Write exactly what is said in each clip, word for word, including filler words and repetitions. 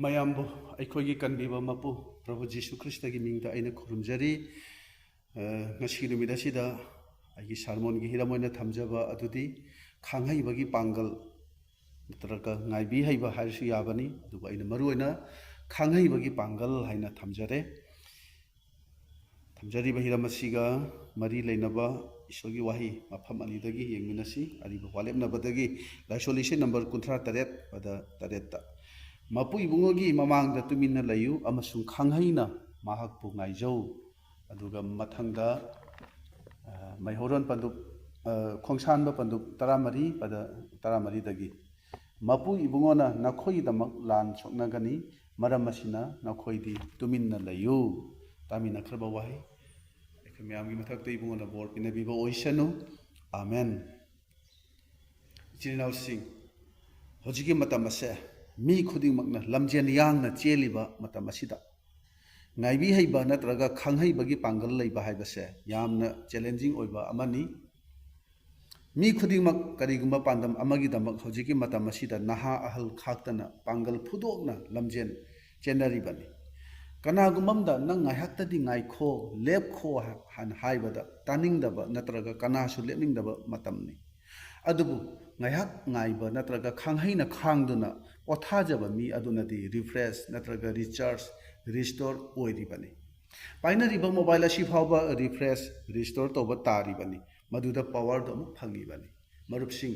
ꯃꯌꯥꯝꯕꯨ ꯑꯩꯈꯣꯏꯒꯤ ꯀꯟꯕꯤꯕ ꯃꯄꯨ ꯄ꯭ꯔꯚꯨ ꯖꯤꯁꯨ ꯈ꯭ꯔꯤꯁꯇꯒꯤ ꯃꯤꯡꯗ ꯑꯩꯅ ꯈꯨꯔꯨꯝꯖꯔꯤ꯫ ꯑ, ꯉꯁꯤꯒꯤ ꯅꯨꯃꯤꯠ ꯑꯁꯤꯗ ꯑꯩꯒꯤ ꯁꯥꯔꯃꯣꯟꯒꯤ ꯍꯤꯔꯝ ꯑꯣꯏꯅ ꯊꯝꯖꯕ ꯑꯗꯨꯗꯤ ꯈꯥꯡꯍꯩꯕꯒꯤ ꯄꯥꯡꯒꯜ ꯅꯠꯇ꯭ꯔꯒ ꯉꯥꯏꯕꯤ ꯍꯩꯕ ꯍꯥꯏꯔꯁꯨ ꯌꯥꯕꯅꯤ, ꯑꯗꯨꯕꯨ ꯑꯩꯅ ꯃꯔꯨꯑꯣꯏꯅ ꯈꯥꯡꯍꯩꯕꯒꯤ ꯄꯥꯡꯒꯜ ꯍꯥꯏꯅ ꯊꯝꯖꯔꯦ꯫ ꯊꯝꯖꯔꯤꯕ ꯍꯤꯔꯝ ꯑꯁꯤꯒ ꯃꯔꯤ ꯂꯩꯅꯕ ꯏꯁꯣꯔꯒꯤ ꯋꯥꯍꯩ ꯃꯐꯝ ꯑꯅꯤꯗꯒꯤ ꯌꯦꯡꯃꯤꯟꯅꯁꯤ꯫ ꯑꯔꯤꯕ ꯋꯥꯂꯦꯞꯅꯕꯗꯒꯤ ꯂꯥꯏꯁꯣꯟ ꯂꯤꯁꯤꯡ ꯅꯝꯕꯔ ꯀꯨꯟꯊ꯭ꯔꯥ ꯇꯔꯦꯠ, ꯄꯗ ꯇꯔꯦꯠꯇ, "ꯃꯄꯨ ꯏꯕꯨꯡꯉꯣꯒꯤ ꯃꯃꯥꯡꯗ ꯇꯨꯃꯤꯟꯅ ꯂꯩꯌꯨ ꯑꯃꯁꯨꯡ ꯈꯥꯡꯍꯩꯅ ꯃꯍꯥꯛꯄꯨ ꯉꯥꯏꯖꯧ"꯫ ꯑꯗꯨꯒ ꯃꯊꯪꯗ, ꯑ, ꯃꯩꯍꯧꯔꯣꯟ ꯄꯟꯗꯨꯞ, ꯑ, ꯈꯣꯡꯁꯥꯟꯕ ꯄꯟꯗꯨꯞ ꯇꯔꯥꯃꯔꯤ, ꯄꯗ ꯇꯔꯥꯃꯔꯤꯗꯒꯤ, "ꯃꯄꯨ ꯏꯕꯨꯡꯉꯣꯅ ꯅꯈꯣꯏꯒꯤꯗꯃꯛ ꯂꯥꯟ ꯁꯣꯛꯅꯒꯅꯤ, ꯃꯔꯝ ꯑꯁꯤꯅ ꯅꯈꯣꯏꯗꯤ ꯇꯨꯃꯤꯟꯅ ꯂꯩꯌꯨ"꯫ ꯇꯥꯃꯤꯟꯅꯈ꯭ꯔꯕ ꯋꯥꯍꯩ ꯑꯩꯈꯣꯏ ꯃꯌꯥꯝꯒꯤ ꯃꯊꯛꯇ ꯏꯕꯨꯡꯉꯣꯅ ꯕꯣꯔ ꯄꯤꯅꯕꯤꯕ ꯑꯣꯏꯁꯅꯨ꯫ ꯑꯥꯃꯦꯟ꯫ ꯏꯆꯤꯜ ꯏꯅꯥꯎꯁꯤꯡ, ꯍꯧꯖꯤꯛꯀꯤ ꯃꯇꯝ ꯑꯁꯦ ꯃꯤ ꯈꯨꯗꯤꯡꯃꯛꯅ ꯂꯝꯖꯦꯟ ꯌꯥꯡꯅ ꯆꯦꯜꯂꯤꯕ ꯃꯇꯝ ꯑꯁꯤꯗ, ꯉꯥꯏꯕꯤ ꯍꯩꯕ ꯅꯠꯇ꯭ꯔꯒ ꯈꯪꯍꯩꯕꯒꯤ ꯄꯥꯡꯒꯜ ꯂꯩꯕ ꯍꯥꯏꯕꯁꯦ ꯌꯥꯝꯅ ꯆꯦꯂꯦꯟꯖꯤꯡ ꯑꯣꯏꯕ ꯑꯃꯅꯤ꯫ ꯃꯤ ꯈꯨꯗꯤꯡꯃꯛ ꯀꯔꯤꯒꯨꯝꯕ ꯄꯥꯟꯗꯝ ꯑꯃꯒꯤꯗꯃꯛ ꯍꯧꯖꯤꯛꯀꯤ ꯃꯇꯝ ꯑꯁꯤꯗ ꯅꯍꯥ ꯑꯍꯜ ꯈꯥꯛꯇꯅ ꯄꯥꯡꯒꯜ ꯐꯨꯗꯣꯛꯅ ꯂꯝꯖꯦꯟ ꯆꯦꯟꯅꯔꯤꯕꯅꯤ꯫ ꯀꯅꯥꯒꯨꯝꯕ ꯑꯃꯗ "ꯅꯪ ꯉꯥꯏꯍꯥꯛꯇꯗꯤ ꯉꯥꯏꯈꯣ, ꯂꯦꯞꯈꯣ" ꯍꯥꯏꯅ ꯍꯥꯏꯕꯗ ꯇꯥꯅꯤꯡꯗꯕ ꯅꯠꯇ꯭ꯔꯒ ꯀꯅꯥꯁꯨ ꯂꯦꯞꯅꯤꯡꯗꯕ ꯃꯇꯝꯅꯤ꯫ ꯑꯗꯨꯕꯨ ꯉꯥꯏꯍꯥꯛ ꯉꯥꯏꯕ ꯅꯠꯇ꯭ꯔꯒ ꯈꯥꯡꯍꯩꯅ ꯈꯥꯡꯗꯨꯅ ꯄꯣꯊꯥꯖꯕ ꯃꯤ ꯑꯗꯨꯅꯗꯤ ꯔꯤꯐ꯭ꯔꯦꯁ ꯅꯠꯇ꯭ꯔꯒ ꯔꯤꯆꯥꯔꯖ, ꯔꯤꯁꯇꯣꯔ ꯑꯣꯏꯔꯤꯕꯅꯤ꯫ ꯄꯥꯏꯅꯔꯤꯕ ꯃꯣꯕꯥꯏꯜ ꯑꯁꯤ ꯐꯥꯎꯕ ꯔꯤꯐ꯭ꯔꯦꯁ, ꯔꯤꯁꯇꯣꯔ ꯇꯧꯕ ꯇꯥꯔꯤꯕꯅꯤ, ꯃꯗꯨꯗ ꯄꯥꯋꯔꯗꯨ ꯑꯃꯨꯛ ꯐꯪꯉꯤꯕꯅꯤ꯫ ꯃꯔꯨꯞꯁꯤꯡ,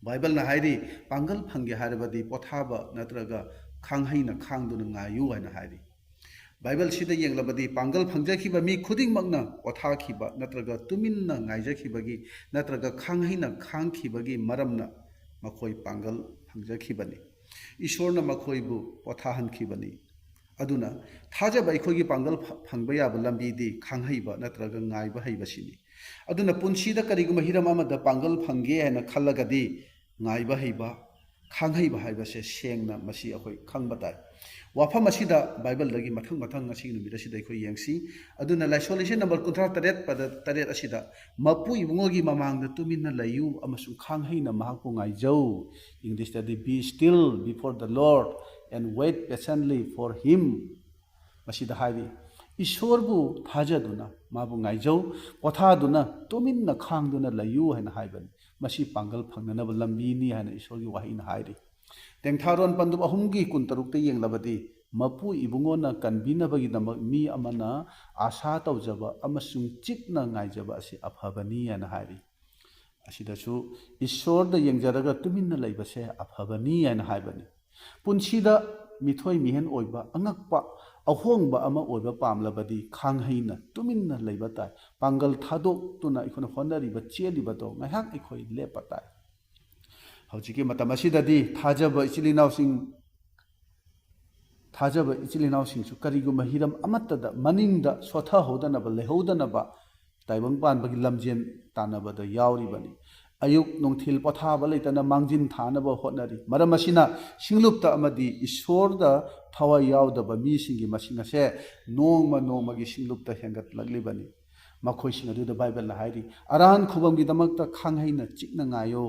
ꯕꯥꯏꯕꯜꯅ ꯍꯥꯏꯔꯤ, ꯄꯥꯡꯒꯜ ꯐꯪꯒꯦ ꯍꯥꯏꯔꯕꯗꯤ ꯄꯣꯊꯥꯕ ꯅꯠꯇ꯭ꯔꯒ ꯈꯥꯡꯍꯩꯅ ꯈꯥꯡꯗꯨꯅ ꯉꯥꯏꯌꯨ ꯍꯥꯏꯅ ꯍꯥꯏꯔꯤ꯫ ꯕꯥꯏꯕꯜꯁꯤꯗ ꯌꯦꯡꯂꯕꯗꯤ ꯄꯥꯡꯒꯜ ꯐꯪꯖꯈꯤꯕ ꯃꯤ ꯈꯨꯗꯤꯡꯃꯛꯅ ꯄꯣꯊꯥꯈꯤꯕ ꯅꯠꯇ꯭ꯔꯒ ꯇꯨꯃꯤꯟꯅ ꯉꯥꯏꯖꯈꯤꯕꯒꯤ ꯅꯠꯇ꯭ꯔꯒ ꯈꯥꯡꯍꯩꯅ ꯈꯥꯡꯈꯤꯕꯒꯤ ꯃꯔꯝꯅ ꯃꯈꯣꯏ ꯄꯥꯡꯒꯜ ꯐꯪꯖꯈꯤꯕꯅꯤ꯫ ꯏꯁꯣꯔꯅ ꯃꯈꯣꯏꯕꯨ ꯄꯣꯊꯥꯍꯟꯈꯤꯕꯅꯤ꯫ ꯑꯗꯨꯅ ꯊꯥꯖꯕ ꯑꯩꯈꯣꯏꯒꯤ ꯄꯥꯡꯒꯜ ꯐ-, ꯐꯪꯕ ꯌꯥꯕ ꯂꯝꯕꯤꯗꯤ ꯈꯥꯡꯍꯩꯕ ꯅꯠꯇ꯭ꯔꯒ ꯉꯥꯏꯕ ꯍꯩꯕꯁꯤꯅꯤ꯫ ꯑꯗꯨꯅ ꯄꯨꯟꯁꯤꯗ ꯀꯔꯤꯒꯨꯝꯕ ꯍꯤꯔꯝ ꯑꯃꯗ ꯄꯥꯡꯒꯜ ꯐꯪꯒꯦ ꯍꯥꯏꯅ ꯈꯜꯂꯒꯗꯤ ꯉꯥꯏꯕ ꯍꯩꯕ, ꯈꯥꯡꯍꯩꯕ ꯍꯥꯏꯕꯁꯦ ꯁꯦꯡꯅ ꯃꯁꯤ ꯑꯩꯈꯣꯏ ꯈꯪꯕ ꯇꯥꯏ꯫ ꯋꯥꯐꯝ ꯑꯁꯤꯗ ꯕꯥꯏꯕꯜꯗꯒꯤ ꯃꯊꯪ ꯃꯊꯪ ꯉꯁꯤꯒꯤ ꯅꯨꯃꯤꯠ ꯑꯁꯤꯗ ꯑꯩꯈꯣꯏ ꯌꯦꯡꯁꯤ꯫ ꯑꯗꯨꯅ ꯂꯥꯏꯁꯣꯟ ꯂꯤꯁꯤꯡ ꯅꯝꯕꯔ ꯀꯨꯟꯊ꯭ꯔꯥ ꯇꯔꯦꯠ ꯄꯗ ꯇꯔꯦꯠ ꯑꯁꯤꯗ, "ꯃꯄꯨ ꯏꯕꯨꯡꯉꯣꯒꯤ ꯃꯃꯥꯡꯗ ꯇꯨꯃꯤꯟꯅ ꯂꯩꯌꯨ ꯑꯃꯁꯨꯡ ꯈꯥꯡꯍꯩꯅ ꯃꯍꯥꯛꯄꯨ ꯉꯥꯏꯖꯧ"꯫ ꯏꯪꯂꯤꯁꯇꯗꯤ, "Be still before the Lord and wait patiently for him"꯫ ꯃꯁꯤꯗ ꯍꯥꯏꯔꯤ, "ꯏꯁꯣꯔꯕꯨ ꯊꯥꯖꯗꯨꯅ ꯃꯥꯕꯨ ꯉꯥꯏꯖꯧ, ꯄꯣꯊꯥꯗꯨꯅ ꯇꯨꯃꯤꯟꯅ ꯈꯥꯡꯗꯨꯅ ꯂꯩꯌꯨ" ꯍꯥꯏꯅ ꯍꯥꯏꯕꯅꯤ꯫ ꯃꯁꯤ ꯄꯥꯡꯒꯜ ꯐꯪꯅꯅꯕ ꯂꯝꯕꯤꯅꯤ ꯍꯥꯏꯅ ꯏꯁꯣꯔꯒꯤ ꯋꯥꯍꯩꯅ ꯍꯥꯏꯔꯤ꯫ ꯇꯦꯡꯊꯥꯔꯣꯟ ꯄꯟꯗꯨꯞ ꯑꯍꯨꯝꯒꯤ ꯀꯨꯟꯇꯔꯨꯛꯇ ꯌꯦꯡꯂꯕꯗꯤ, "ꯃꯄꯨ ꯏꯕꯨꯡꯉꯣꯅ ꯀꯟꯕꯤꯅꯕꯒꯤꯗꯃꯛ ꯃꯤ ꯑꯃꯅ ꯑꯥꯁꯥ ꯇꯧꯖꯕ ꯑꯃꯁꯨꯡ ꯆꯤꯛꯅ ꯉꯥꯏꯖꯕ ꯑꯁꯤ ꯑꯐꯕꯅꯤ" ꯍꯥꯏꯅ ꯍꯥꯏꯔꯤ꯫ ꯑꯁꯤꯗꯁꯨ ꯏꯁꯣꯔꯗ ꯌꯦꯡꯖꯔꯒ ꯇꯨꯃꯤꯟꯅ ꯂꯩꯕꯁꯦ ꯑꯐꯕꯅꯤ ꯍꯥꯏꯅ ꯍꯥꯏꯕꯅꯤ꯫ ꯄꯨꯟꯁꯤꯗ ꯃꯤꯊꯣꯏ ꯃꯤꯍꯦꯟ ꯑꯣꯏꯕ, ꯑꯉꯛꯄ, ꯑꯍꯣꯡꯕ ꯑꯃ ꯑꯣꯏꯕ ꯄꯥꯝꯂꯕꯗꯤ ꯈꯥꯡꯍꯩꯅ ꯇꯨꯃꯤꯟꯅ ꯂꯩꯕ ꯇꯥꯏ꯫ ꯄꯥꯡꯒꯜ ꯊꯥꯗꯣꯛꯇꯨꯅ ꯑꯩꯈꯣꯏꯅ ꯍꯣꯠꯅꯔꯤꯕ, ꯆꯦꯜꯂꯤꯕꯗꯣ ꯉꯥꯏꯍꯥꯛ ꯑꯩꯈꯣꯏ ꯂꯦꯞꯄ ꯇꯥꯏ꯫ ꯍꯧꯖꯤꯛꯀꯤ ꯃꯇꯝ ꯑꯁꯤꯗꯗꯤ ꯊꯥꯖꯕ ꯏꯆꯤꯜ ꯏꯅꯥꯎꯁꯤꯡ, ꯊꯥꯖꯕ ꯏꯆꯤꯜ ꯏꯅꯥꯎꯁꯤꯡꯁꯨ ꯀꯔꯤꯒꯨꯝꯕ ꯍꯤꯔꯝ ꯑꯃꯠꯇꯗ ꯃꯅꯤꯡꯗ ꯁꯣꯊꯍꯧꯗꯅꯕ, ꯂꯩꯍꯧꯗꯅꯕ ꯇꯥꯏꯕꯪ ꯄꯥꯟꯕꯒꯤ ꯂꯝꯖꯦꯟ ꯇꯥꯟꯅꯕꯗ ꯌꯥꯎꯔꯤꯕꯅꯤ꯫ ꯑꯌꯨꯛ ꯅꯨꯡꯊꯤꯜ ꯄꯣꯊꯥꯕ ꯂꯩꯇꯅ ꯃꯥꯡꯖꯤꯟ ꯊꯥꯅꯕ ꯍꯣꯠꯅꯔꯤ꯫ ꯃꯔꯝ ꯑꯁꯤꯅ ꯁꯤꯡꯂꯨꯞꯇ ꯑꯃꯗꯤ ꯏꯁꯣꯔꯗ ꯊꯋꯥꯏ ꯌꯥꯎꯗꯕ ꯃꯤꯁꯤꯡꯒꯤ ꯃꯁꯤꯡ ꯑꯁꯦ ꯅꯣꯡꯃ ꯅꯣꯡꯃꯒꯤ ꯁꯤꯡꯂꯨꯞꯇ ꯍꯦꯟꯒꯠꯂꯛꯂꯤꯕꯅꯤ꯫ ꯃꯈꯣꯏꯁꯤꯡ ꯑꯗꯨꯗ ꯕꯥꯏꯕꯜꯅ ꯍꯥꯏꯔꯤ, "ꯑꯔꯥꯟ ꯈꯨꯕꯝꯒꯤꯗꯃꯛꯇ ꯈꯥꯡꯍꯩꯅ ꯆꯤꯛꯅ ꯉꯥꯏꯌꯣ"꯫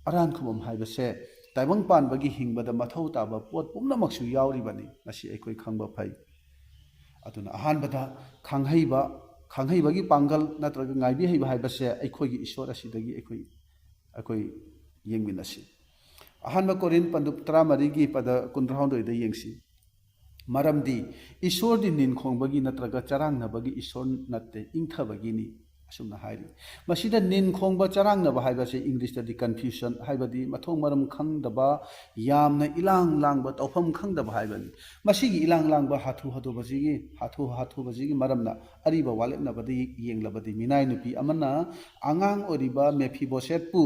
ꯑꯔꯥꯟ ꯈꯨꯕꯝ ꯍꯥꯏꯕꯁꯦ ꯇꯥꯏꯕꯪ ꯄꯥꯟꯕꯒꯤ ꯍꯤꯡꯕꯗ ꯃꯊꯧ ꯇꯥꯕ ꯄꯣꯠ ꯄꯨꯝꯅꯃꯛꯁꯨ ꯌꯥꯎꯔꯤꯕꯅꯤ꯫ ꯃꯁꯤ ꯑꯩꯈꯣꯏ ꯈꯪꯕ ꯐꯩ꯫ ꯑꯗꯨꯅ ꯑꯍꯥꯟꯕꯗ ꯈꯥꯡꯍꯩꯕ, ꯈꯥꯡꯍꯩꯕꯒꯤ ꯄꯥꯡꯒꯜ ꯅꯠꯇ꯭ꯔꯒ ꯉꯥꯏꯕꯤ ꯍꯩꯕ ꯍꯥꯏꯕꯁꯦ ꯑꯩꯈꯣꯏꯒꯤ ꯏꯁꯣꯔ ꯑꯁꯤꯗꯒꯤ ꯑꯩꯈꯣꯏ, ꯑꯩꯈꯣꯏ ꯌꯦꯡꯃꯤꯟꯅꯁꯤ꯫ ꯑꯍꯥꯟꯕ ꯀꯣꯔꯤꯟ ꯄꯟꯗꯨꯞ ꯇꯔꯥꯃꯔꯤꯒꯤ ꯄꯗ ꯀꯨꯟꯊ꯭ꯔꯥꯍꯨꯝꯗꯣꯏꯗ ꯌꯦꯡꯁꯤ꯫ "ꯃꯔꯝꯗꯤ ꯏꯁꯣꯔꯗꯤ ꯅꯤꯟꯈꯣꯡꯕꯒꯤ ꯅꯠꯇ꯭ꯔꯒ ꯆꯔꯥꯡꯅꯕꯒꯤ ꯏꯁꯣꯔ ꯅꯠꯇꯦ, ꯏꯪꯊꯕꯒꯤꯅꯤ", ꯑꯁꯨꯝꯅ ꯍꯥꯏꯔꯤ꯫ ꯃꯁꯤꯗ ꯅꯤꯟꯈꯣꯡꯕ, ꯆꯔꯥꯡꯅꯕ ꯍꯥꯏꯕꯁꯤ ꯏꯪꯂꯤꯁꯇꯗꯤ confusion, ꯍꯥꯏꯕꯗꯤ ꯃꯊꯣꯡ ꯃꯔꯝ ꯈꯪꯗꯕ, ꯌꯥꯝꯅ ꯏꯂꯥꯡ ꯂꯥꯡꯕ, ꯇꯧꯐꯝ ꯈꯪꯗꯕ ꯍꯥꯏꯕꯅꯤ꯫ ꯃꯁꯤꯒꯤ ꯏꯂꯥꯡ ꯂꯥꯡꯕ, ꯍꯥꯊꯨ ꯍꯥꯊꯨꯕꯁꯤꯒꯤ, ꯍꯥꯊꯨ ꯍꯥꯊꯨꯕꯁꯤꯒꯤ ꯃꯔꯝꯅ ꯑꯔꯤꯕ ꯋꯥꯔꯦꯞꯅꯕꯗ ꯌꯦꯡꯂꯕꯗꯤ ꯃꯤꯅꯥꯏ ꯅꯨꯄꯤ ꯑꯃꯅ ꯑꯉꯥꯡ ꯑꯣꯏꯔꯤꯕ ꯃꯦꯐꯤꯕꯣꯁꯦꯠꯄꯨ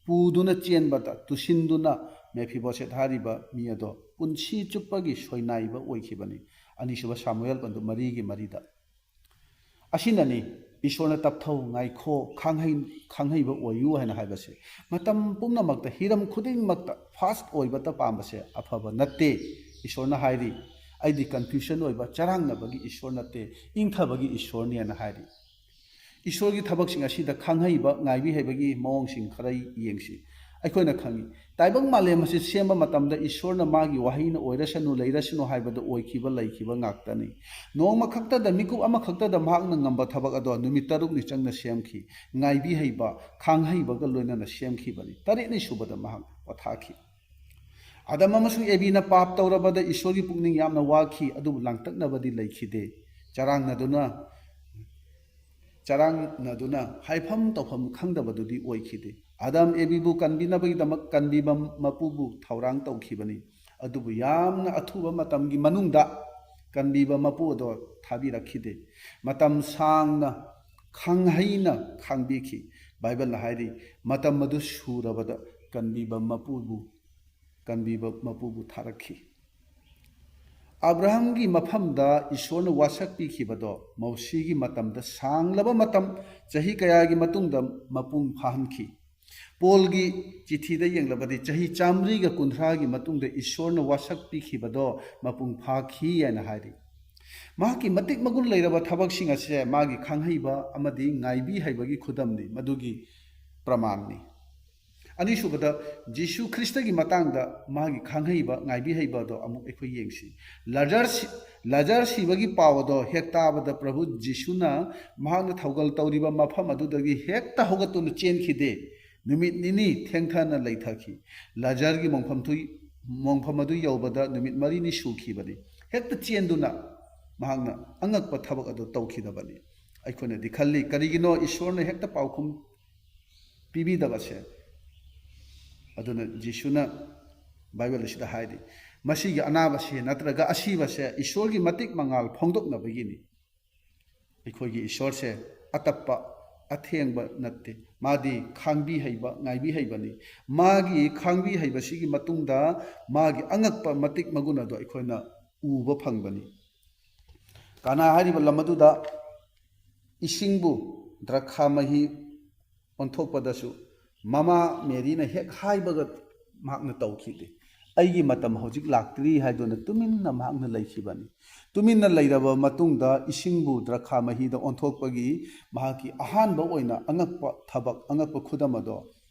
ꯄꯨꯗꯨꯅ ꯆꯦꯟꯕꯗ ꯇꯨꯁꯤꯟꯗꯨꯅ ꯃꯦꯐꯤꯕꯣꯁꯦꯠ ꯍꯥꯏꯔꯤꯕ ꯃꯤ ꯑꯗꯣ ꯄꯨꯟꯁꯤ ꯆꯨꯞꯄꯒꯤ ꯁꯣꯏꯅꯥꯏꯕ ꯑꯣꯏꯈꯤꯕꯅꯤ꯫ ꯑꯅꯤꯁꯨꯕ ꯁꯥꯃꯨꯑꯦꯜ ꯄꯟꯗꯨꯞ ꯃꯔꯤꯒꯤ ꯃꯔꯤꯗ꯫ ꯑꯁꯤꯅꯅꯤ ꯏꯁꯣꯔꯅ "ꯇꯞꯊꯧ, ꯉꯥꯏꯈꯣ, ꯈꯥꯡꯍꯩ-, ꯈꯥꯡꯍꯩꯕ ꯑꯣꯏꯌꯨ" ꯍꯥꯏꯅ ꯍꯥꯏꯕꯁꯦ, ꯃꯇꯝ ꯄꯨꯝꯅꯃꯛꯇ, ꯍꯤꯔꯝ ꯈꯨꯗꯤꯡꯃꯛꯇ ꯐꯥꯁ ꯑꯣꯏꯕꯇ ꯄꯥꯝꯕꯁꯦ ꯑꯐꯕ ꯅꯠꯇꯦ꯫ ꯏꯁꯣꯔꯅ ꯍꯥꯏꯔꯤ, "ꯑꯩꯗꯤ ꯀꯟꯐ꯭ꯌꯨꯁꯟ ꯑꯣꯏꯕ, ꯆꯔꯥꯡꯅꯕꯒꯤ ꯏꯁꯣꯔ ꯅꯠꯇꯦ, ꯏꯪꯊꯕꯒꯤ ꯏꯁꯣꯔꯅꯦꯅ" ꯍꯥꯏꯔꯤ꯫ ꯏꯁꯣꯔꯒꯤ ꯊꯕꯛꯁꯤꯡ ꯑꯁꯤꯗ ꯈꯥꯡꯍꯩꯕ, ꯉꯥꯏꯕꯤ ꯍꯩꯕꯒꯤ ꯃꯑꯣꯡꯁꯤꯡ ꯈꯔ ꯌꯦꯡꯁꯤ꯫ ꯑꯩꯈꯣꯏꯅ ꯈꯪꯏ, ꯇꯥꯏꯕꯪ ꯃꯥꯂꯦꯝ ꯑꯁꯤ ꯁꯦꯝꯕ ꯃꯇꯝꯗ ꯏꯁꯣꯔꯅ ꯃꯥꯒꯤ ꯋꯥꯍꯩꯅ "ꯑꯣꯏꯔꯁꯅꯨ, ꯂꯩꯔꯁꯅꯨ" ꯍꯥꯏꯕꯗ ꯑꯣꯏꯈꯤꯕ, ꯂꯩꯈꯤꯕ ꯉꯥꯛꯇꯅꯤ꯫ ꯅꯣꯡꯃ ꯈꯛꯇꯗ, ꯃꯤꯀꯨꯞ ꯑꯃꯈꯛꯇꯗ ꯃꯍꯥꯛꯅ ꯉꯝꯕ ꯊꯕꯛ ꯑꯗꯣ ꯅꯨꯃꯤꯠ ꯇꯔꯨꯛꯅꯤ ꯆꯪꯅ ꯁꯦꯝꯈꯤ꯫ ꯉꯥꯏꯕꯤ ꯍꯩꯕ, ꯈꯥꯡꯍꯩꯕꯒ ꯂꯣꯏꯅꯅ ꯁꯦꯝꯈꯤꯕꯅꯤ꯫ ꯇꯔꯦꯠꯅꯤ ꯁꯨꯕꯗ ꯃꯍꯥꯛ ꯄꯣꯊꯥꯈꯤ꯫ ꯑꯗꯝ ꯑꯃꯁꯨꯡ ꯑꯦꯕꯤꯅ ꯄꯥꯞ ꯇꯧꯔꯕꯗ ꯏꯁꯣꯔꯒꯤ ꯄꯨꯛꯅꯤꯡ ꯌꯥꯝꯅ ꯋꯥꯈꯤ, ꯑꯗꯨꯕꯨ ꯂꯥꯡꯇꯛꯅꯕꯗꯤ ꯂꯩꯈꯤꯗꯦ꯫ ꯆꯔꯥꯡꯅꯗꯨꯅ, ꯆꯔꯥꯡꯅꯗꯨꯅ ꯍꯥꯏꯐꯝ ꯇꯧꯐꯝ ꯈꯪꯗꯕꯗꯨꯗꯤ ꯑꯣꯏꯈꯤꯗꯦ꯫ ꯑꯗꯝ ꯑꯦꯕꯤꯕꯨ ꯀꯟꯕꯤꯅꯕꯒꯤꯗꯃꯛ ꯀꯟꯕꯤꯕ ꯃꯄꯨꯕꯨ ꯊꯧꯔꯥꯡ ꯇꯧꯈꯤꯕꯅꯤ꯫ ꯑꯗꯨꯕꯨ ꯌꯥꯝꯅ ꯑꯊꯨꯕ ꯃꯇꯝꯒꯤ ꯃꯅꯨꯡꯗ ꯀꯟꯕꯤꯕ ꯃꯄꯨ ꯑꯗꯣ ꯊꯥꯕꯤꯔꯛꯈꯤꯗꯦ꯫ ꯃꯇꯝ ꯁꯥꯡꯅ ꯈꯪꯍꯩꯅ ꯈꯥꯡꯕꯤꯈꯤ꯫ ꯕꯥꯏꯕꯜꯅ ꯍꯥꯏꯔꯤ, "ꯃꯇꯝ ꯑꯗꯨ ꯁꯨꯔꯕꯗ ꯀꯟꯕꯤꯕ ꯃꯄꯨꯕꯨ, ꯀꯟꯕꯤꯕ ꯃꯄꯨꯕꯨ ꯊꯥꯔꯛꯈꯤ"꯫ ꯑꯕ꯭ꯔꯥꯍꯝꯒꯤ ꯃꯐꯝꯗ ꯏꯁꯣꯔꯅ ꯋꯥꯁꯛ ꯄꯤꯈꯤꯕꯗꯣ ꯃꯧꯁꯤꯒꯤ ꯃꯇꯝꯗ ꯁꯥꯡꯂꯕ ꯃꯇꯝ, ꯆꯍꯤ ꯀꯌꯥꯒꯤ ꯃꯇꯨꯡꯗ ꯃꯄꯨꯡ ꯐꯥꯍꯟꯈꯤ꯫ ꯄꯣꯜꯒꯤ ꯆꯤꯊꯤꯗ ꯌꯦꯡꯂꯕꯗꯤ ꯆꯍꯤ ꯆꯥꯃꯔꯤꯒ ꯀꯨꯟꯊ꯭ꯔꯥꯒꯤ ꯃꯇꯨꯡꯗ ꯏꯁꯣꯔꯅ ꯋꯥꯁꯛ ꯄꯤꯈꯤꯕꯗꯣ ꯃꯄꯨꯡ ꯐꯥꯈꯤ ꯍꯥꯏꯅ ꯍꯥꯏꯔꯤ꯫ ꯃꯍꯥꯛꯀꯤ ꯃꯇꯤꯛ ꯃꯒꯨꯟ ꯂꯩꯔꯕ ꯊꯕꯛꯁꯤꯡ ꯑꯁꯦ ꯃꯥꯒꯤ ꯈꯥꯡꯍꯩꯕ ꯑꯃꯗꯤ ꯉꯥꯏꯕꯤ ꯍꯩꯕꯒꯤ ꯈꯨꯗꯝꯅꯤ, ꯃꯗꯨꯒꯤ ꯄ꯭ꯔꯃꯥꯟꯅꯤ꯫ ꯑꯅꯤꯁꯨꯕꯗ, ꯖꯤꯁꯨ ꯈ꯭ꯔꯤꯁꯇꯒꯤ ꯃꯇꯥꯡꯗ ꯃꯥꯒꯤ ꯈꯥꯡꯍꯩꯕ, ꯉꯥꯏꯕꯤ ꯍꯩꯕ ꯑꯗꯣ ꯑꯃꯨꯛ ꯑꯩꯈꯣꯏ ꯌꯦꯡꯁꯤ꯫ ꯂꯥꯖꯔ ꯁꯤ-, ꯂꯥꯖꯔ ꯁꯤꯕꯒꯤ ꯄꯥꯎ ꯑꯗꯣ ꯍꯦꯛ ꯇꯥꯕꯗ ꯄ꯭ꯔꯚꯨ ꯖꯤꯁꯨꯅ ꯃꯍꯥꯛꯅ ꯊꯧꯒꯜ ꯇꯧꯔꯤꯕ ꯃꯐꯝ ꯑꯗꯨꯗꯒꯤ ꯍꯦꯛꯇ ꯍꯧꯒꯠꯇꯨꯅ ꯆꯦꯟꯈꯤꯗꯦ꯫ ꯅꯨꯃꯤꯠ ꯅꯤꯅꯤ ꯊꯦꯡꯊꯅ ꯂꯩꯊꯈꯤ꯫ ꯂꯥꯖꯔꯒꯤ ꯃꯣꯡꯐꯝ ꯊꯨ-, ꯃꯣꯡꯐꯝ ꯑꯗꯨ ꯌꯧꯕꯗ ꯅꯨꯃꯤꯠ ꯃꯔꯤꯅꯤ ꯁꯨꯈꯤꯕꯅꯤ꯫ ꯍꯦꯛꯇ ꯆꯦꯟꯗꯨꯅ ꯃꯍꯥꯛꯅ ꯑꯉꯛꯄ ꯊꯕꯛ ꯑꯗꯨ ꯇꯧꯈꯤꯗꯕꯅꯤ꯫ ꯑꯩꯈꯣꯏꯅꯗꯤ ꯈꯜꯂꯤ, ꯀꯔꯤꯒꯤꯅꯣ ꯏꯁꯣꯔꯅ ꯍꯦꯛꯇ ꯄꯥꯎꯈꯨꯝ ꯄꯤꯕꯤꯗꯕꯁꯦ? ꯑꯗꯨꯅ ꯖꯤꯁꯨꯅ ꯕꯥꯏꯕꯜ ꯑꯁꯤꯗ ꯍꯥꯏꯔꯤ, ꯃꯁꯤꯒꯤ ꯑꯅꯥꯕꯁꯦ ꯅꯠꯇ꯭ꯔꯒ ꯑꯁꯤꯕꯁꯦ ꯏꯁꯣꯔꯒꯤ ꯃꯇꯤꯛ ꯃꯉꯥꯜ ꯐꯣꯡꯗꯣꯛꯅꯕꯒꯤꯅꯤ꯫ ꯑꯩꯈꯣꯏꯒꯤ ꯏꯁꯣꯔꯁꯦ ꯑꯇꯞꯄ, ꯑꯊꯦꯡꯕ ꯅꯠꯇꯦ꯫ ꯃꯥꯗꯤ ꯈꯥꯡꯕꯤ ꯍꯩꯕ, ꯉꯥꯏꯕꯤ ꯍꯩꯕꯅꯤ꯫ ꯃꯥꯒꯤ ꯈꯥꯡꯕꯤ ꯍꯩꯕꯁꯤꯒꯤ ꯃꯇꯨꯡꯗ ꯃꯥꯒꯤ ꯑꯉꯛꯄ ꯃꯇꯤꯛ ꯃꯒꯨꯟ ꯑꯗꯨ ꯑꯩꯈꯣꯏꯅ ꯎꯕ ꯐꯪꯕꯅꯤ꯫ ꯀꯥꯅꯥ ꯍꯥꯏꯔꯤꯕ ꯂꯝ ꯑꯗꯨꯗ ꯏꯁꯤꯡꯕꯨ ꯗ꯭ꯔꯈꯥ ꯃꯍꯤ ꯑꯣꯟꯊꯣꯛꯄꯗꯁꯨ ꯃꯃꯥ ꯃꯦꯔꯤꯅ ꯍꯦꯛ ꯍꯥꯏꯕꯒ ꯃꯍꯥꯛꯅ ꯇꯧꯈꯤꯗꯦ꯫ "ꯑꯩꯒꯤ ꯃꯇꯝ ꯍꯧꯖꯤꯛ ꯂꯥꯛꯇ꯭ꯔꯤ" ꯍꯥꯏꯗꯨꯅ ꯇꯨꯃꯤꯟꯅ ꯃꯍꯥꯛꯅ ꯂꯩꯈꯤꯕꯅꯤ꯫ ꯇꯨꯃꯤꯟꯅ ꯂꯩꯔꯕ ꯃꯇꯨꯡꯗ ꯏꯁꯤꯡꯕꯨ ꯗ꯭ꯔꯈꯥ ꯃꯍꯤꯗ ꯑꯣꯟꯊꯣꯛꯄꯒꯤ ꯃꯍꯥꯛꯀꯤ ꯑꯍꯥꯟꯕ ꯑꯣꯏꯅ ꯑꯉꯛꯄ ꯊꯕꯛ, ꯑꯉꯛꯄ ꯈꯨꯗꯝ ꯑꯗꯣ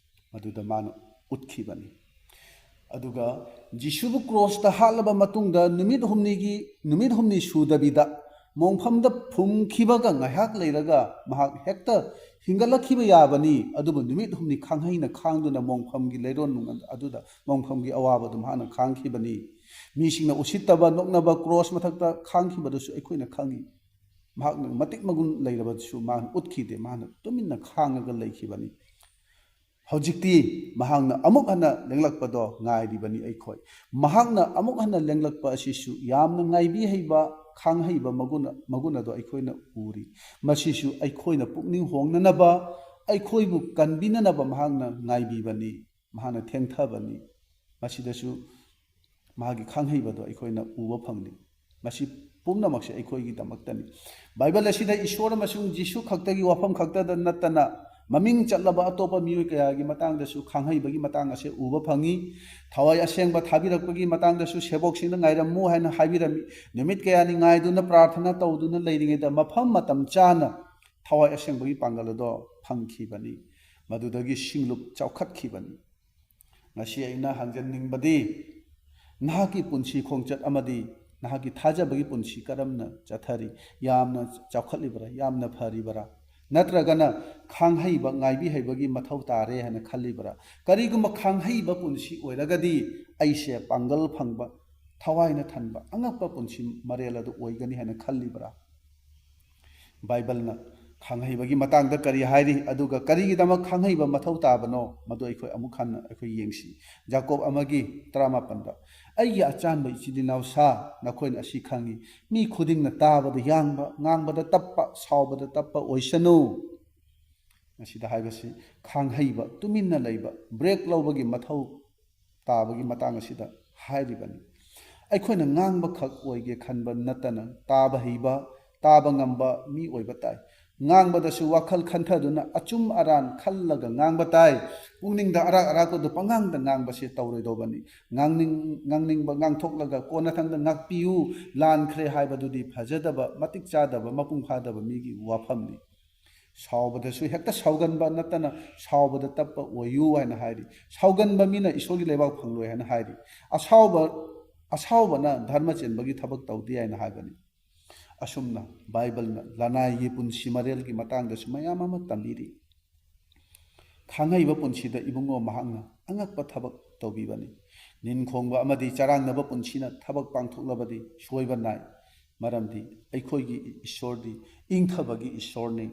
ꯃꯗꯨꯗ ꯃꯥꯅ ꯎꯠꯈꯤꯕꯅꯤ꯫ ꯑꯗꯨꯒ ꯖꯤꯁꯨꯕꯨ ꯀ꯭ꯔꯣꯁꯇ ꯍꯥꯠꯂꯕ ꯃꯇꯨꯡꯗ ꯅꯨꯃꯤꯠ ꯍꯨꯝꯅꯤꯒꯤ, ꯅꯨꯃꯤꯠ ꯍꯨꯝꯅꯤ ꯁꯨꯗꯕꯤꯗ ꯃꯣꯡꯐꯝꯗ ꯐꯨꯝꯈꯤꯕꯒ ꯉꯥꯏꯍꯥꯛ ꯂꯩꯔꯒ ꯃꯍꯥꯛ ꯍꯦꯛꯇ ꯍꯤꯡꯒꯠꯂꯛꯈꯤꯕ ꯌꯥꯕꯅꯤ꯫ ꯑꯗꯨꯕꯨ ꯅꯨꯃꯤꯠ ꯍꯨꯝꯅꯤ ꯈꯥꯡꯍꯩꯅ ꯈꯥꯡꯗꯨꯅ ꯃꯣꯡꯐꯝꯒꯤ ꯂꯩꯔꯣꯟ ꯑꯗꯨꯗ ꯃꯣꯡꯐꯝꯒꯤ ꯑꯋꯥꯕꯗꯨ ꯃꯍꯥꯛꯅ ꯈꯥꯡꯈꯤꯕꯅꯤ꯫ ꯃꯤꯁꯤꯡꯅ ꯎꯁꯤꯠꯇꯕ, ꯅꯣꯛꯅꯕ ꯀ꯭ꯔꯣꯁ ꯃꯊꯛꯇ ꯈꯥꯡꯈꯤꯕꯗꯨꯁꯨ ꯑꯩꯈꯣꯏꯅ ꯈꯪꯏ꯫ ꯃꯍꯥꯛꯅ ꯃꯇꯤꯛ ꯃꯒꯨꯟ ꯂꯩꯔꯕꯁꯨ ꯃꯥꯅ ꯎꯠꯈꯤꯗꯦ, ꯃꯥꯅ ꯇꯨꯃꯤꯟꯅ ꯈꯥꯡꯉꯒ ꯂꯩꯈꯤꯕꯅꯤ꯫ ꯍꯧꯖꯤꯛꯇꯤ ꯃꯍꯥꯛꯅ ꯑꯃꯨꯛ ꯍꯟꯅ ꯂꯦꯡꯂꯛꯄꯗꯣ ꯉꯥꯏꯔꯤꯕꯅꯤ ꯑꯩꯈꯣꯏ꯫ ꯃꯍꯥꯛꯅ ꯑꯃꯨꯛ ꯍꯟꯅ ꯂꯦꯡꯂꯛꯄ ꯑꯁꯤꯁꯨ ꯌꯥꯝꯅ ꯉꯥꯏꯕꯤ ꯍꯩꯕ, ꯈꯥꯡ ꯍꯩꯕ ꯃꯒꯨꯟ, ꯃꯒꯨꯟ ꯑꯗꯣ ꯑꯩꯈꯣꯏꯅ ꯎꯔꯤ꯫ ꯃꯁꯤꯁꯨ ꯑꯩꯈꯣꯏꯅ ꯄꯨꯛꯅꯤꯡ ꯍꯣꯡꯅꯅꯕ, ꯑꯩꯈꯣꯏꯕꯨ ꯀꯟꯕꯤꯅꯅꯕ ꯃꯍꯥꯛꯅ ꯉꯥꯏꯕꯤꯕꯅꯤ, ꯃꯍꯥꯛꯅ ꯊꯦꯡꯊꯕꯅꯤ꯫ ꯃꯁꯤꯗꯁꯨ ꯃꯍꯥꯛꯀꯤ ꯈꯥꯡꯍꯩꯕꯗꯣ ꯑꯩꯈꯣꯏꯅ ꯎꯕ ꯐꯪꯂꯤ꯫ ꯃꯁꯤ ꯄꯨꯝꯅꯃꯛꯁꯦ ꯑꯩꯈꯣꯏꯒꯤꯗꯃꯛꯇꯅꯤ꯫ ꯕꯥꯏꯕꯜ ꯑꯁꯤꯗ ꯏꯁꯣꯔ ꯑꯃꯁꯨꯡ ꯖꯤꯁꯨ ꯈꯛꯇꯒꯤ ꯋꯥꯐꯝ ꯈꯛꯇꯗ ꯅꯠꯇꯅ, ꯃꯃꯤꯡ ꯆꯠꯂꯕ ꯑꯇꯣꯞꯄ ꯃꯤꯑꯣꯏ ꯀꯌꯥꯒꯤ ꯃꯇꯥꯡꯗꯁꯨ ꯈꯥꯡꯍꯩꯕꯒꯤ ꯃꯇꯥꯡ ꯑꯁꯦ ꯎꯕ ꯐꯪꯏ꯫ ꯊꯋꯥꯏ ꯑꯁꯦꯡꯕ ꯊꯥꯕꯤꯔꯛꯄꯒꯤ ꯃꯇꯥꯡꯗꯁꯨ ꯁꯦꯕꯣꯛꯁꯤꯡꯗ ꯉꯥꯏꯔꯝꯃꯨ ꯍꯥꯏꯅ ꯍꯥꯏꯕꯤꯔꯝꯃꯤ꯫ ꯅꯨꯃꯤꯠ ꯀꯌꯥꯅꯤ ꯉꯥꯏꯗꯨꯅ ꯄ꯭ꯔꯥꯔꯊꯅꯥ ꯇꯧꯗꯨꯅ ꯂꯩꯔꯤꯉꯩꯗ ꯃꯐꯝ ꯃꯇꯝ ꯆꯥꯅ ꯊꯋꯥꯏ ꯑꯁꯦꯡꯕꯒꯤ ꯄꯥꯡꯒꯜ ꯑꯗꯣ ꯐꯪꯈꯤꯕꯅꯤ꯫ ꯃꯗꯨꯗꯒꯤ ꯁꯤꯡꯂꯨꯞ ꯆꯥꯎꯈꯠꯈꯤꯕꯅꯤ꯫ ꯉꯁꯤ ꯑꯩꯅ ꯍꯪꯖꯅꯤꯡꯕꯗꯤ, ꯅꯍꯥꯛꯀꯤ ꯄꯨꯟꯁꯤ ꯈꯣꯡꯆꯠ ꯑꯃꯗꯤ ꯅꯍꯥꯛꯀꯤ ꯊꯥꯖꯕꯒꯤ ꯄꯨꯟꯁꯤ ꯀꯔꯝꯅ ꯆꯠꯊꯔꯤ? ꯌꯥꯝꯅ ꯆꯥꯎꯈꯠꯂꯤꯕꯔꯥ? ꯌꯥꯝꯅ ꯐꯔꯤꯕꯔꯥ? ꯅꯠꯇ꯭ꯔꯒꯅ ꯈꯥꯡꯍꯩꯕ, ꯉꯥꯏꯕꯤ ꯍꯩꯕꯒꯤ ꯃꯊꯧ ꯇꯥꯔꯦ ꯍꯥꯏꯅ ꯈꯜꯂꯤꯕꯔꯥ? ꯀꯔꯤꯒꯨꯝꯕ ꯈꯥꯡꯍꯩꯕ ꯄꯨꯟꯁꯤ ꯑꯣꯏꯔꯒꯗꯤ ꯑꯩꯁꯦ ꯄꯥꯡꯒꯜ ꯐꯪꯕ, ꯊꯋꯥꯏꯅ ꯊꯟꯕ, ꯑꯉꯛꯄ ꯄꯨꯟꯁꯤ ꯃꯔꯦꯜ ꯑꯗꯨ ꯑꯣꯏꯒꯅꯤ ꯍꯥꯏꯅ ꯈꯜꯂꯤꯕꯔꯥ? ꯕꯥꯏꯕꯜꯅ ꯈꯥꯡꯍꯩꯕꯒꯤ ꯃꯇꯥꯡꯗ ꯀꯔꯤ ꯍꯥꯏꯔꯤ, ꯑꯗꯨꯒ ꯀꯔꯤꯒꯤꯗꯃꯛ ꯈꯥꯡꯍꯩꯕ ꯃꯊꯧ ꯇꯥꯕꯅꯣ, ꯃꯗꯨ ꯑꯩꯈꯣꯏ ꯑꯃꯨꯛ ꯍꯟꯅ ꯑꯩꯈꯣꯏ ꯌꯦꯡꯁꯤ꯫ ꯌꯥꯀꯣꯕ ꯑꯃꯒꯤ ꯇꯔꯥꯃꯥꯄꯟꯗ, "ꯑꯩꯒꯤ ꯑꯆꯥꯟꯕ ꯏꯆꯤꯜ ꯏꯅꯥꯎꯁꯥ, ꯅꯈꯣꯏꯅ ꯑꯁꯤ ꯈꯪꯉꯤ, ꯃꯤ ꯈꯨꯗꯤꯡꯅ ꯇꯥꯕꯗ ꯌꯥꯡꯕ, ꯉꯥꯡꯕꯗ ꯇꯞꯄ, ꯁꯥꯎꯕꯗ ꯇꯞꯄ ꯑꯣꯏꯁꯅꯨ"꯫ ꯃꯁꯤꯗ ꯍꯥꯏꯕꯁꯤ ꯈꯥꯡꯍꯩꯕ, ꯇꯨꯃꯤꯟꯅ ꯂꯩꯕ, ꯕ꯭ꯔꯦꯛ ꯂꯧꯕꯒꯤ ꯃꯊꯧ ꯇꯥꯕꯒꯤ ꯃꯇꯥꯡ ꯑꯁꯤꯗ ꯍꯥꯏꯔꯤꯕꯅꯤ꯫ ꯑꯩꯈꯣꯏꯅ ꯉꯥꯡꯕꯈꯛ ꯑꯣꯏꯒꯦ ꯈꯟꯕ ꯅꯠꯇꯅ, ꯇꯥꯕ ꯍꯩꯕ, ꯇꯥꯕ ꯉꯝꯕ ꯃꯤ ꯑꯣꯏꯕ ꯇꯥꯏ꯫ ꯉꯥꯡꯕꯗꯁꯨ ꯋꯥꯈꯜ ꯈꯟꯊꯗꯨꯅ ꯑꯆꯨꯝ ꯑꯔꯥꯟ ꯈꯜꯂꯒ ꯉꯥꯡꯕ ꯇꯥꯏ꯫ ꯄꯨꯛꯅꯤꯡꯗ ꯑꯔꯥꯛ ꯑꯔꯥꯛꯄꯗꯨ ꯄꯉꯥꯡꯗ ꯉꯥꯡꯕꯁꯦ ꯇꯧꯔꯣꯏꯗꯧꯕꯅꯤ꯫ ꯉꯥꯡꯅꯤꯡ ꯉꯥꯡꯅꯤꯡꯕ ꯉꯥꯡꯊꯣꯛꯂꯒ ꯀꯣꯟꯅꯊꯪꯗ "ꯉꯥꯛꯄꯤꯌꯨ, ꯂꯥꯟꯈ꯭ꯔꯦ" ꯍꯥꯏꯕꯗꯨꯗꯤ ꯐꯖꯗꯕ, ꯃꯇꯤꯛ ꯆꯥꯗꯕ, ꯃꯄꯨꯡ ꯐꯥꯗꯕ ꯃꯤꯒꯤ ꯋꯥꯐꯝꯅꯤ꯫ ꯁꯥꯎꯕꯗꯁꯨ ꯍꯦꯛꯇ ꯁꯥꯎꯒꯟꯕ ꯅꯠꯇꯅ ꯁꯥꯎꯕꯗ ꯇꯞꯄ ꯑꯣꯏꯌꯨ ꯍꯥꯏꯅ ꯍꯥꯏꯔꯤ꯫ ꯁꯥꯎꯒꯟꯕ ꯃꯤꯅ ꯏꯁꯣꯔꯒꯤ ꯂꯩꯕꯥꯛ ꯐꯪꯂꯣꯏ ꯍꯥꯏꯅ ꯍꯥꯏꯔꯤ꯫ ꯑꯁꯥꯎꯕ ꯑꯁꯥꯎꯕꯅ ꯙꯔꯃ ꯆꯦꯟꯕꯒꯤ ꯊꯕꯛ ꯇꯧꯗꯦ ꯍꯥꯏꯅ ꯍꯥꯏꯕꯅꯤ꯫ ꯑꯁꯨꯝꯅ ꯕꯥꯏꯕꯜꯅ ꯂꯅꯥꯏꯒꯤ ꯄꯨꯟꯁꯤ ꯃꯔꯦꯜꯒꯤ ꯃꯇꯥꯡꯗꯁꯨ ꯃꯌꯥꯝ ꯑꯃ ꯇꯝꯕꯤꯔꯤ꯫ ꯈꯥꯡꯍꯩꯕ ꯄꯨꯟꯁꯤꯗ ꯏꯕꯨꯡꯉꯣ ꯃꯍꯥꯛꯅ ꯑꯉꯛꯄ ꯊꯕꯛ ꯇꯧꯕꯤꯕꯅꯤ꯫ ꯅꯤꯟꯈꯣꯡꯕ ꯑꯃꯗꯤ ꯆꯔꯥꯡꯅꯕ ꯄꯨꯟꯁꯤꯅ ꯊꯕꯛ ꯄꯥꯡꯊꯣꯛꯂꯕꯗꯤ ꯁꯣꯏꯕ ꯅꯥꯏ, ꯃꯔꯝꯗꯤ ꯑꯩꯈꯣꯏꯒꯤ ꯏꯁꯣꯔꯗꯤ ꯏꯪꯊꯕꯒꯤ ꯏꯁꯣꯔꯅꯤ꯫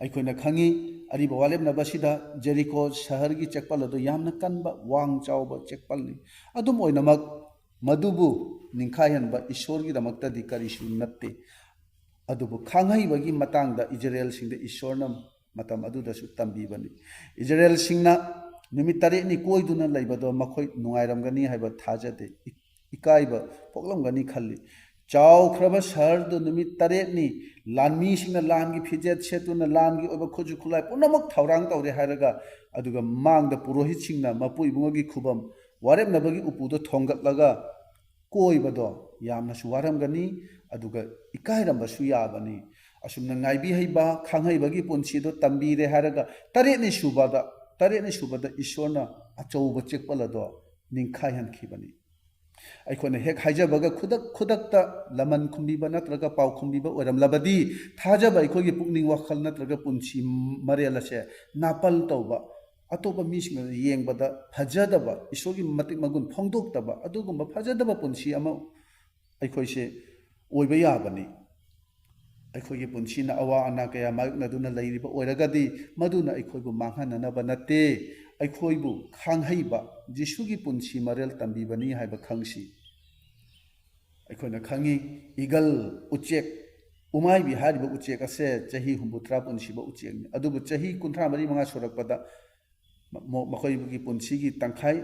ꯑꯩꯈꯣꯏꯅ ꯈꯪꯉꯤ, ꯑꯔꯤꯕ ꯋꯥꯔꯦꯞꯅꯕꯁꯤꯗ ꯖꯦꯔꯤꯀꯣ ꯁꯍꯔꯒꯤ ꯆꯦꯛꯄꯜ ꯑꯗꯨ ꯌꯥꯝꯅ ꯀꯟꯕ, ꯋꯥꯡ ꯆꯥꯎꯕ ꯆꯦꯛꯄꯜꯅꯤ꯫ ꯑꯗꯨꯝ ꯑꯣꯏꯅꯃꯛ, ꯃꯗꯨꯕꯨ ꯅꯤꯡꯈꯥꯏꯍꯟꯕ ꯏꯁꯣꯔꯒꯤꯗꯃꯛꯇꯗꯤ ꯀꯔꯤꯁꯨ ꯅꯠꯇꯦ꯫ ꯑꯗꯨꯕꯨ ꯈꯥꯡꯍꯩꯕꯒꯤ ꯃꯇꯥꯡꯗ ꯏꯖꯔꯦꯜꯁꯤꯡꯗ ꯏꯁꯣꯔꯅ ꯃꯇꯝ ꯑꯗꯨꯗꯁꯨ ꯇꯝꯕꯤꯕꯅꯤ꯫ ꯏꯖꯔꯦꯜꯁꯤꯡꯅ ꯅꯨꯃꯤꯠ ꯇꯔꯦꯠꯅꯤ ꯀꯣꯏꯗꯨꯅ ꯂꯩꯕꯗꯣ ꯃꯈꯣꯏ ꯅꯨꯡꯉꯥꯏꯔꯝꯒꯅꯤ ꯍꯥꯏꯕ ꯊꯥꯖꯗꯦ꯫ ꯏ- ꯏꯀꯥꯏꯕ ꯄꯣꯛꯂꯝꯒꯅꯤ ꯈꯜꯂꯤ꯫ ꯆꯥꯎꯈ꯭ꯔꯕ ꯁꯍꯔꯗꯨ ꯅꯨꯃꯤꯠ ꯇꯔꯦꯠꯅꯤ ꯂꯥꯟꯃꯤꯁꯤꯡꯅ ꯂꯥꯟꯒꯤ ꯐꯤꯖꯦꯠ ꯁꯦꯠꯇꯨꯅ ꯂꯥꯟꯒꯤ ꯑꯣꯏꯕ ꯈꯨꯠꯁꯨ ꯈꯨꯠꯂꯥꯏ ꯄꯨꯝꯅꯃꯛ ꯊꯧꯔꯥꯡ ꯇꯧꯔꯦ ꯍꯥꯏꯔꯒ, ꯑꯗꯨꯒ ꯃꯥꯡꯗ ꯄꯨꯔꯣꯍꯤꯠꯁꯤꯡꯅ ꯃꯄꯨ ꯏꯕꯨꯡꯉꯣꯒꯤ ꯈꯨꯕꯝ ꯋꯥꯔꯦꯞꯅꯕꯒꯤ ꯎꯄꯨꯗꯣ ꯊꯣꯡꯒꯠꯂꯒ ꯀꯣꯏꯕꯗꯣ ꯌꯥꯝꯅꯁꯨ ꯋꯥꯔꯝꯒꯅꯤ, ꯑꯗꯨꯒ ꯏꯀꯥꯏꯔꯝꯕꯁꯨ ꯌꯥꯕꯅꯤ꯫ ꯑꯁꯨꯝꯅ ꯉꯥꯏꯕꯤ ꯍꯩꯕ, ꯈꯪꯍꯩꯕꯒꯤ ꯄꯨꯟꯁꯤꯗꯣ ꯇꯝꯕꯤꯔꯦ ꯍꯥꯏꯔꯒ, ꯇꯔꯦꯠꯅꯤ ꯁꯨꯕꯗ, ꯇꯔꯦꯠꯅꯤ ꯁꯨꯕꯗ ꯏꯁꯣꯔꯅ ꯑꯆꯧꯕ ꯆꯦꯛꯄꯜ ꯑꯗꯣ ꯅꯤꯡꯈꯥꯏꯍꯟꯈꯤꯕꯅꯤ꯫ ꯑꯩꯈꯣꯏꯅ ꯍꯦꯛ ꯍꯥꯏꯖꯕꯒ ꯈꯨꯗꯛ ꯈꯨꯗꯛꯇ ꯂꯃꯟ ꯈꯨꯝꯕꯤꯕ ꯅꯠꯇ꯭ꯔꯒ ꯄꯥꯎ ꯈꯨꯝꯕꯤꯕ ꯑꯣꯏꯔꯝꯂꯕꯗꯤ, ꯊꯥꯖꯕ ꯑꯩꯈꯣꯏꯒꯤ ꯄꯨꯛꯅꯤꯡ ꯋꯥꯈꯜ ꯅꯠꯇ꯭ꯔꯒ ꯄꯨꯟꯁꯤ ꯃꯔꯦꯜ ꯑꯁꯦ ꯅꯥꯄꯜ ꯇꯧꯕ, ꯑꯇꯣꯞꯄ ꯃꯤꯁꯤꯡꯅ ꯌꯦꯡꯕꯗ ꯐꯖꯗꯕ, ꯏꯁꯣꯔꯒꯤ ꯃꯇꯤꯛ ꯃꯒꯨꯟ ꯐꯣꯡꯗꯣꯛꯇꯕ ꯑꯗꯨꯒꯨꯝꯕ ꯐꯖꯗꯕ ꯄꯨꯟꯁꯤ ꯑꯃ ꯑꯩꯈꯣꯏꯁꯦ ꯑꯣꯏꯕ ꯌꯥꯕꯅꯤ꯫ ꯑꯩꯈꯣꯏꯒꯤ ꯄꯨꯟꯁꯤꯅ ꯑꯋꯥ ꯑꯅꯥ ꯀꯌꯥ ꯃꯥꯌꯣꯛꯅꯗꯨꯅ ꯂꯩꯔꯤꯕ ꯑꯣꯏꯔꯒꯗꯤ, ꯃꯗꯨꯅ ꯑꯩꯈꯣꯏꯕꯨ ꯃꯥꯡꯍꯟꯅꯅꯕ ꯅꯠꯇꯦ, ꯑꯩꯈꯣꯏꯕꯨ ꯈꯥꯡꯍꯩꯕ ꯖꯤꯁꯨꯒꯤ ꯄꯨꯟꯁꯤ ꯃꯔꯦꯜ ꯇꯝꯕꯤꯕꯅꯤ ꯍꯥꯏꯕ ꯈꯪꯁꯤ꯫ ꯑꯩꯈꯣꯏꯅ ꯈꯪꯉꯤ, ꯏꯒꯜ, ꯎꯆꯦꯛ, ꯎꯃꯥꯏꯕꯤ ꯍꯥꯏꯔꯤꯕ ꯎꯆꯦꯛ ꯑꯁꯦ ꯆꯍꯤ ꯍꯨꯝꯐꯨꯇꯔꯥ ꯄꯨꯟꯁꯤꯕ ꯎꯆꯦꯛꯅꯤ꯫ ꯑꯗꯨꯕꯨ ꯆꯍꯤ ꯀꯨꯟꯊ꯭ꯔꯥ ꯃꯔꯤ ꯃꯉꯥ ꯁꯨꯔꯛꯄꯗ ꯃ-, ꯃꯈꯣꯏꯒꯤ ꯄꯨꯟꯁꯤꯒꯤ ꯇꯪꯈꯥꯏ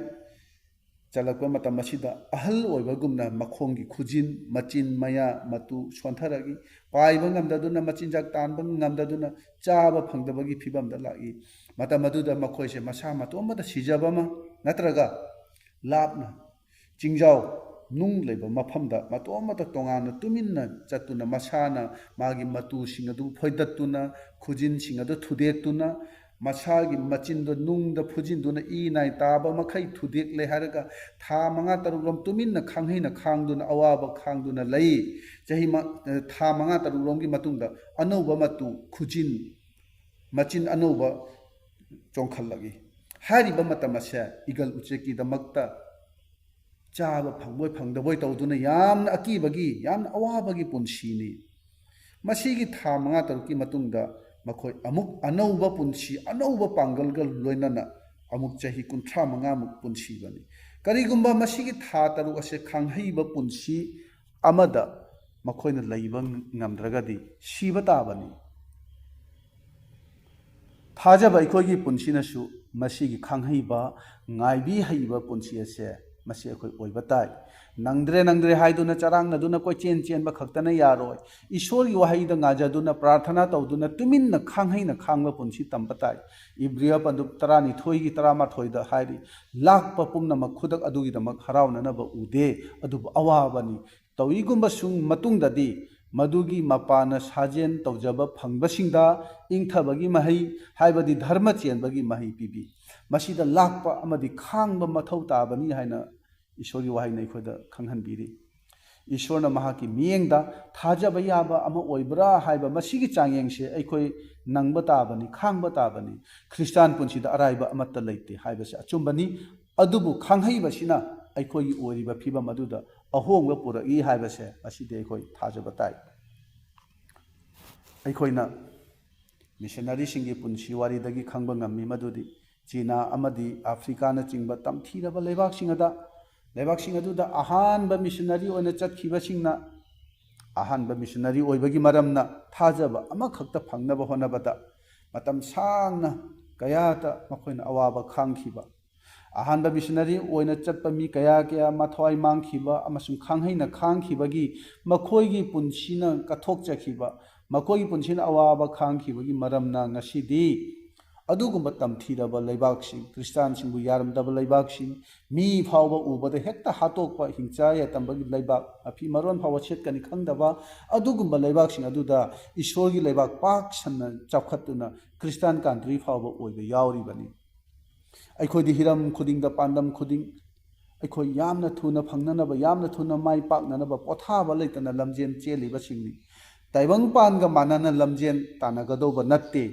ꯆꯠꯂꯛꯄ ꯃꯇꯝ ꯑꯁꯤꯗ ꯑꯍꯜ ꯑꯣꯏꯕꯒꯨꯝꯅ ꯃꯈꯣꯡꯒꯤ ꯈꯨꯖꯤꯟ, ꯃꯆꯤꯟ, ꯃꯌꯥ, ꯃꯇꯨ ꯁꯣꯟꯊꯔꯛꯏ꯫ ꯄꯥꯏꯕ ꯉꯝꯗꯗꯨꯅ, ꯃꯆꯤꯟꯖꯥꯛ ꯇꯥꯟꯕ ꯉꯝꯗꯗꯨꯅ, ꯆꯥꯕ ꯐꯪꯗꯕꯒꯤ ꯐꯤꯕꯝꯗ ꯂꯥꯛꯏ꯫ ꯃꯇꯝ ꯑꯗꯨꯗ ꯃꯈꯣꯏꯁꯦ ꯃꯁꯥ ꯃꯇꯣꯝꯇ ꯁꯤꯖꯕ ꯑꯃ ꯅꯠꯇ꯭ꯔꯒ ꯂꯥꯞꯅ ꯆꯤꯡꯖꯥꯎ ꯅꯨꯡ ꯂꯩꯕ ꯃꯐꯝꯗ ꯃꯇꯣꯝꯇ ꯇꯣꯉꯥꯟꯅ ꯇꯨꯃꯤꯟꯅ ꯆꯠꯇꯨꯅ, ꯃꯁꯥꯅ ꯃꯥꯒꯤ ꯃꯇꯨꯁꯤꯡ ꯑꯗꯨ ꯐꯣꯏꯗꯠꯇꯨꯅ, ꯈꯨꯖꯤꯟꯁꯤꯡ ꯑꯗꯨ ꯊꯨꯗꯦꯛꯇꯨꯅ, ꯃꯁꯥꯒꯤ ꯃꯆꯤꯟꯗꯣ ꯅꯨꯡꯗ ꯐꯨꯖꯤꯟꯗꯨꯅ ꯏ ꯅꯥꯏ ꯇꯥꯕ ꯃꯈꯩ ꯊꯨꯗꯦꯛꯂꯦ ꯍꯥꯏꯔꯒ ꯊꯥ ꯃꯉꯥ ꯇꯔꯨꯛ ꯔꯣꯝ ꯇꯨꯃꯤꯟꯅ ꯈꯥꯡꯍꯩꯅ ꯈꯥꯡꯗꯨꯅ, ꯑꯋꯥꯕ ꯈꯥꯡꯗꯨꯅ ꯂꯩ꯫ ꯆꯍꯤ ꯃ-, ꯊꯥ ꯃꯉꯥ ꯇꯔꯨꯛ ꯔꯣꯝꯒꯤ ꯃꯇꯨꯡꯗ ꯑꯅꯧꯕ ꯃꯇꯨ, ꯈꯨꯖꯤꯟ, ꯃꯆꯤꯟ ꯑꯅꯧꯕ ꯆꯣꯡꯈꯠꯂꯛꯏ꯫ ꯍꯥꯏꯔꯤꯕ ꯃꯇꯝ ꯑꯁꯦ ꯏꯒꯜ ꯎꯆꯦꯛꯀꯤꯗꯃꯛꯇ ꯆꯥꯕ ꯐꯪꯕꯣꯏ ꯐꯪꯗꯕꯣꯏ ꯇꯧꯗꯨꯅ ꯌꯥꯝꯅ ꯑꯀꯤꯕꯒꯤ, ꯌꯥꯝꯅ ꯑꯋꯥꯕꯒꯤ ꯄꯨꯟꯁꯤꯅꯤ꯫ ꯃꯁꯤꯒꯤ ꯊꯥ ꯃꯉꯥ ꯇꯔꯨꯛꯀꯤ ꯃꯇꯨꯡꯗ ꯃꯈꯣꯏ ꯑꯃꯨꯛ ꯑꯅꯧꯕ ꯄꯨꯟꯁꯤ, ꯑꯅꯧꯕ ꯄꯥꯡꯒꯜꯒ ꯂꯣꯏꯅꯅ ꯑꯃꯨꯛ ꯆꯍꯤ ꯀꯨꯟꯊ꯭ꯔꯥ ꯃꯉꯥꯃꯨꯛ ꯄꯨꯟꯁꯤꯕꯅꯤ꯫ ꯀꯔꯤꯒꯨꯝꯕ ꯃꯁꯤꯒꯤ ꯊꯥ ꯇꯔꯨꯛ ꯑꯁꯦ ꯈꯥꯡꯍꯩꯕ ꯄꯨꯟꯁꯤ ꯑꯃꯗ ꯃꯈꯣꯏꯅ ꯂꯩꯕ ꯉꯝꯗ꯭ꯔꯒꯗꯤ ꯁꯤꯕ ꯇꯥꯕꯅꯤ꯫ ꯊꯥꯖꯕ ꯑꯩꯈꯣꯏꯒꯤ ꯄꯨꯟꯁꯤꯅꯁꯨ ꯃꯁꯤꯒꯤ ꯈꯪꯍꯩꯕ, ꯉꯥꯏꯕꯤ ꯍꯩꯕ ꯄꯨꯟꯁꯤ ꯑꯁꯦ ꯃꯁꯤ ꯑꯩꯈꯣꯏ ꯑꯣꯏꯕ ꯇꯥꯏ꯫ ꯅꯪꯗ꯭ꯔꯦ, ꯅꯪꯗ꯭ꯔꯦ ꯍꯥꯏꯗꯨꯅ ꯆꯔꯥꯡꯅꯗꯨꯅ ꯀꯣꯏꯆꯦꯟ ꯆꯦꯟꯕ ꯈꯛꯇꯅ ꯌꯥꯔꯣꯏ꯫ ꯏꯁꯣꯔꯒꯤ ꯋꯥꯍꯩꯗ ꯉꯥꯖꯗꯨꯅ, ꯄ꯭ꯔꯥꯔꯊꯅꯥ ꯇꯧꯗꯨꯅ, ꯇꯨꯃꯤꯟꯅ ꯈꯥꯡꯍꯩꯅ ꯈꯥꯡꯕ ꯄꯨꯟꯁꯤ ꯇꯝꯕ ꯇꯥꯏ꯫ ꯏꯕ꯭ꯔꯤꯌ ꯄꯟꯗꯨꯞ ꯇꯔꯥꯅꯤꯊꯣꯏꯒꯤ ꯇꯔꯥꯃꯥꯊꯣꯏꯗ ꯍꯥꯏꯔꯤ, "ꯂꯥꯛꯄ ꯄꯨꯝꯅꯃꯛ ꯈꯨꯗꯛ ꯑꯗꯨꯒꯤꯗꯃꯛ ꯍꯔꯥꯎꯅꯅꯕ ꯎꯗꯦ, ꯑꯗꯨꯕꯨ ꯑꯋꯥꯕꯅꯤ꯫ ꯇꯧꯏꯒꯨꯝꯕꯁꯨꯡ ꯃꯇꯨꯡꯗꯗꯤ ꯃꯗꯨꯒꯤ ꯃꯄꯥꯟꯅ ꯁꯥꯖꯦꯟ ꯇꯧꯖꯕ ꯐꯪꯕꯁꯤꯡꯗ ꯏꯪꯊꯕꯒꯤ ꯃꯍꯩ, ꯍꯥꯏꯕꯗꯤ ꯙꯔꯃ ꯆꯦꯟꯕꯒꯤ ꯃꯍꯩ ꯄꯤꯕꯤ꯫ ꯃꯁꯤꯗ ꯂꯥꯛꯄ ꯑꯃꯗꯤ ꯈꯥꯡꯕ ꯃꯊꯧ ꯇꯥꯕꯅꯤ" ꯍꯥꯏꯅ ꯏꯁꯣꯔꯒꯤ ꯋꯥꯍꯩꯅ ꯑꯩꯈꯣꯏꯗ ꯈꯪꯍꯟꯕꯤꯔꯤ꯫ ꯏꯁꯣꯔꯅ ꯃꯍꯥꯛꯀꯤ ꯃꯤꯠꯌꯦꯡꯗ ꯊꯥꯖꯕ ꯌꯥꯕ ꯑꯃ ꯑꯣꯏꯕ꯭ꯔꯥ ꯍꯥꯏꯕ ꯃꯁꯤꯒꯤ ꯆꯥꯡꯌꯦꯡꯁꯦ ꯑꯩꯈꯣꯏ ꯅꯪꯕ ꯇꯥꯕꯅꯤ, ꯈꯥꯡꯕ ꯇꯥꯕꯅꯤ꯫ ꯈ꯭ꯔꯤꯁꯇꯥꯟ ꯄꯨꯟꯁꯤꯗ ꯑꯔꯥꯏꯕ ꯑꯃꯠꯇ ꯂꯩꯇꯦ ꯍꯥꯏꯕꯁꯦ ꯑꯆꯨꯝꯕꯅꯤ꯫ ꯑꯗꯨꯕꯨ ꯈꯥꯡꯍꯩꯕꯁꯤꯅ ꯑꯩꯈꯣꯏꯒꯤ ꯑꯣꯏꯔꯤꯕ ꯐꯤꯕꯝ ꯑꯗꯨꯗ ꯑꯍꯣꯡꯕ ꯄꯨꯔꯛꯏ ꯍꯥꯏꯕꯁꯦ ꯃꯁꯤꯗꯤ ꯑꯩꯈꯣꯏ ꯊꯥꯖꯕ ꯇꯥꯏ꯫ ꯑꯩꯈꯣꯏꯅ ꯃꯤꯁꯅꯔꯤꯁꯤꯡꯒꯤ ꯄꯨꯟꯁꯤ ꯋꯥꯔꯤꯗꯒꯤ ꯈꯪꯕ ꯉꯝꯃꯤ ꯃꯗꯨꯗꯤ ꯆꯤꯅꯥ ꯑꯃꯗꯤ ꯑꯐ꯭ꯔꯤꯀꯥꯅꯆꯤꯡꯕ ꯇꯝꯊꯤꯔꯕ ꯂꯩꯕꯥꯛꯁꯤꯡ ꯑꯗ, ꯂꯩꯕꯥꯛꯁꯤꯡ ꯑꯗꯨꯗ ꯑꯍꯥꯟꯕ ꯃꯤꯁꯅꯔꯤ ꯑꯣꯏꯅ ꯆꯠꯈꯤꯕꯁꯤꯡꯅ ꯑꯍꯥꯟꯕ ꯃꯤꯁꯅꯔꯤ ꯑꯣꯏꯕꯒꯤ ꯃꯔꯝꯅ ꯊꯥꯖꯕ ꯑꯃꯈꯛꯇ ꯐꯪꯅꯕ ꯍꯣꯠꯅꯕꯗ ꯃꯇꯝ ꯁꯥꯡꯅ ꯀꯌꯥꯗ ꯃꯈꯣꯏꯅ ꯑꯋꯥꯕ ꯈꯥꯡꯈꯤꯕ, ꯑꯍꯥꯟꯕ ꯃꯤꯁꯅꯔꯤ ꯑꯣꯏꯅ ꯆꯠꯄ ꯃꯤ ꯀꯌꯥ ꯀꯌꯥ ꯃꯊ꯭ꯋꯥꯏ ꯃꯥꯡꯈꯤꯕ ꯑꯃꯁꯨꯡ ꯈꯥꯡꯍꯩꯅ ꯈꯥꯡꯈꯤꯕꯒꯤ, ꯃꯈꯣꯏꯒꯤ ꯄꯨꯟꯁꯤꯅ ꯀꯠꯊꯣꯛꯆꯈꯤꯕ, ꯃꯈꯣꯏꯒꯤ ꯄꯨꯟꯁꯤꯅ ꯑꯋꯥꯕ ꯈꯥꯡꯈꯤꯕꯒꯤ ꯃꯔꯝꯅ ꯉꯁꯤꯗꯤ ꯑꯗꯨꯒꯨꯝꯕ ꯇꯝꯊꯤꯔꯕ ꯂꯩꯕꯥꯛꯁꯤꯡ, ꯈ꯭ꯔꯤꯁꯇꯥꯟꯁꯤꯡꯕꯨ ꯌꯥꯔꯝꯗꯕ ꯂꯩꯕꯥꯛꯁꯤꯡ, ꯃꯤ ꯐꯥꯎꯕ ꯎꯕꯗ ꯍꯦꯛꯇ ꯍꯥꯠꯇꯣꯛꯄ, ꯍꯤꯡꯆꯥ ꯌꯥꯏꯇꯝꯕꯒꯤ ꯂꯩꯕꯥꯛ, ꯃꯐꯤ ꯃꯔꯣꯟ ꯐꯥꯎꯕ ꯁꯦꯠꯀꯅꯤ ꯈꯪꯗꯕ ꯑꯗꯨꯒꯨꯝꯕ ꯂꯩꯕꯥꯛꯁꯤꯡ ꯑꯗꯨꯗ ꯏꯁꯣꯔꯒꯤ ꯂꯩꯕꯥꯛ ꯄꯥꯛ ꯁꯟꯅ ꯆꯥꯎꯈꯠꯇꯨꯅ ꯈ꯭ꯔꯤꯁꯇꯥꯟ ꯀꯟꯇ꯭ꯔꯤ ꯐꯥꯎꯕ ꯑꯣꯏꯕ ꯌꯥꯎꯔꯤꯕꯅꯤ꯫ ꯑꯩꯈꯣꯏꯗꯤ ꯍꯤꯔꯝ ꯈꯨꯗꯤꯡꯗ, ꯄꯥꯟꯗꯝ ꯈꯨꯗꯤꯡ, ꯑꯩꯈꯣꯏ ꯌꯥꯝꯅ ꯊꯨꯅ ꯐꯪꯅꯅꯕ, ꯌꯥꯝꯅ ꯊꯨꯅ ꯃꯥꯏ ꯄꯥꯛꯅꯅꯕ ꯄꯣꯊꯥꯕ ꯂꯩꯇꯅ ꯂꯝꯖꯦꯟ ꯆꯦꯜꯂꯤꯕꯁꯤꯡꯅꯤ꯫ ꯇꯥꯏꯕꯪꯄꯥꯟꯒ ꯃꯥꯟꯅꯅ ꯂꯝꯖꯦꯟ ꯇꯥꯟꯅꯒꯗꯧꯕ ꯅꯠꯇꯦ꯫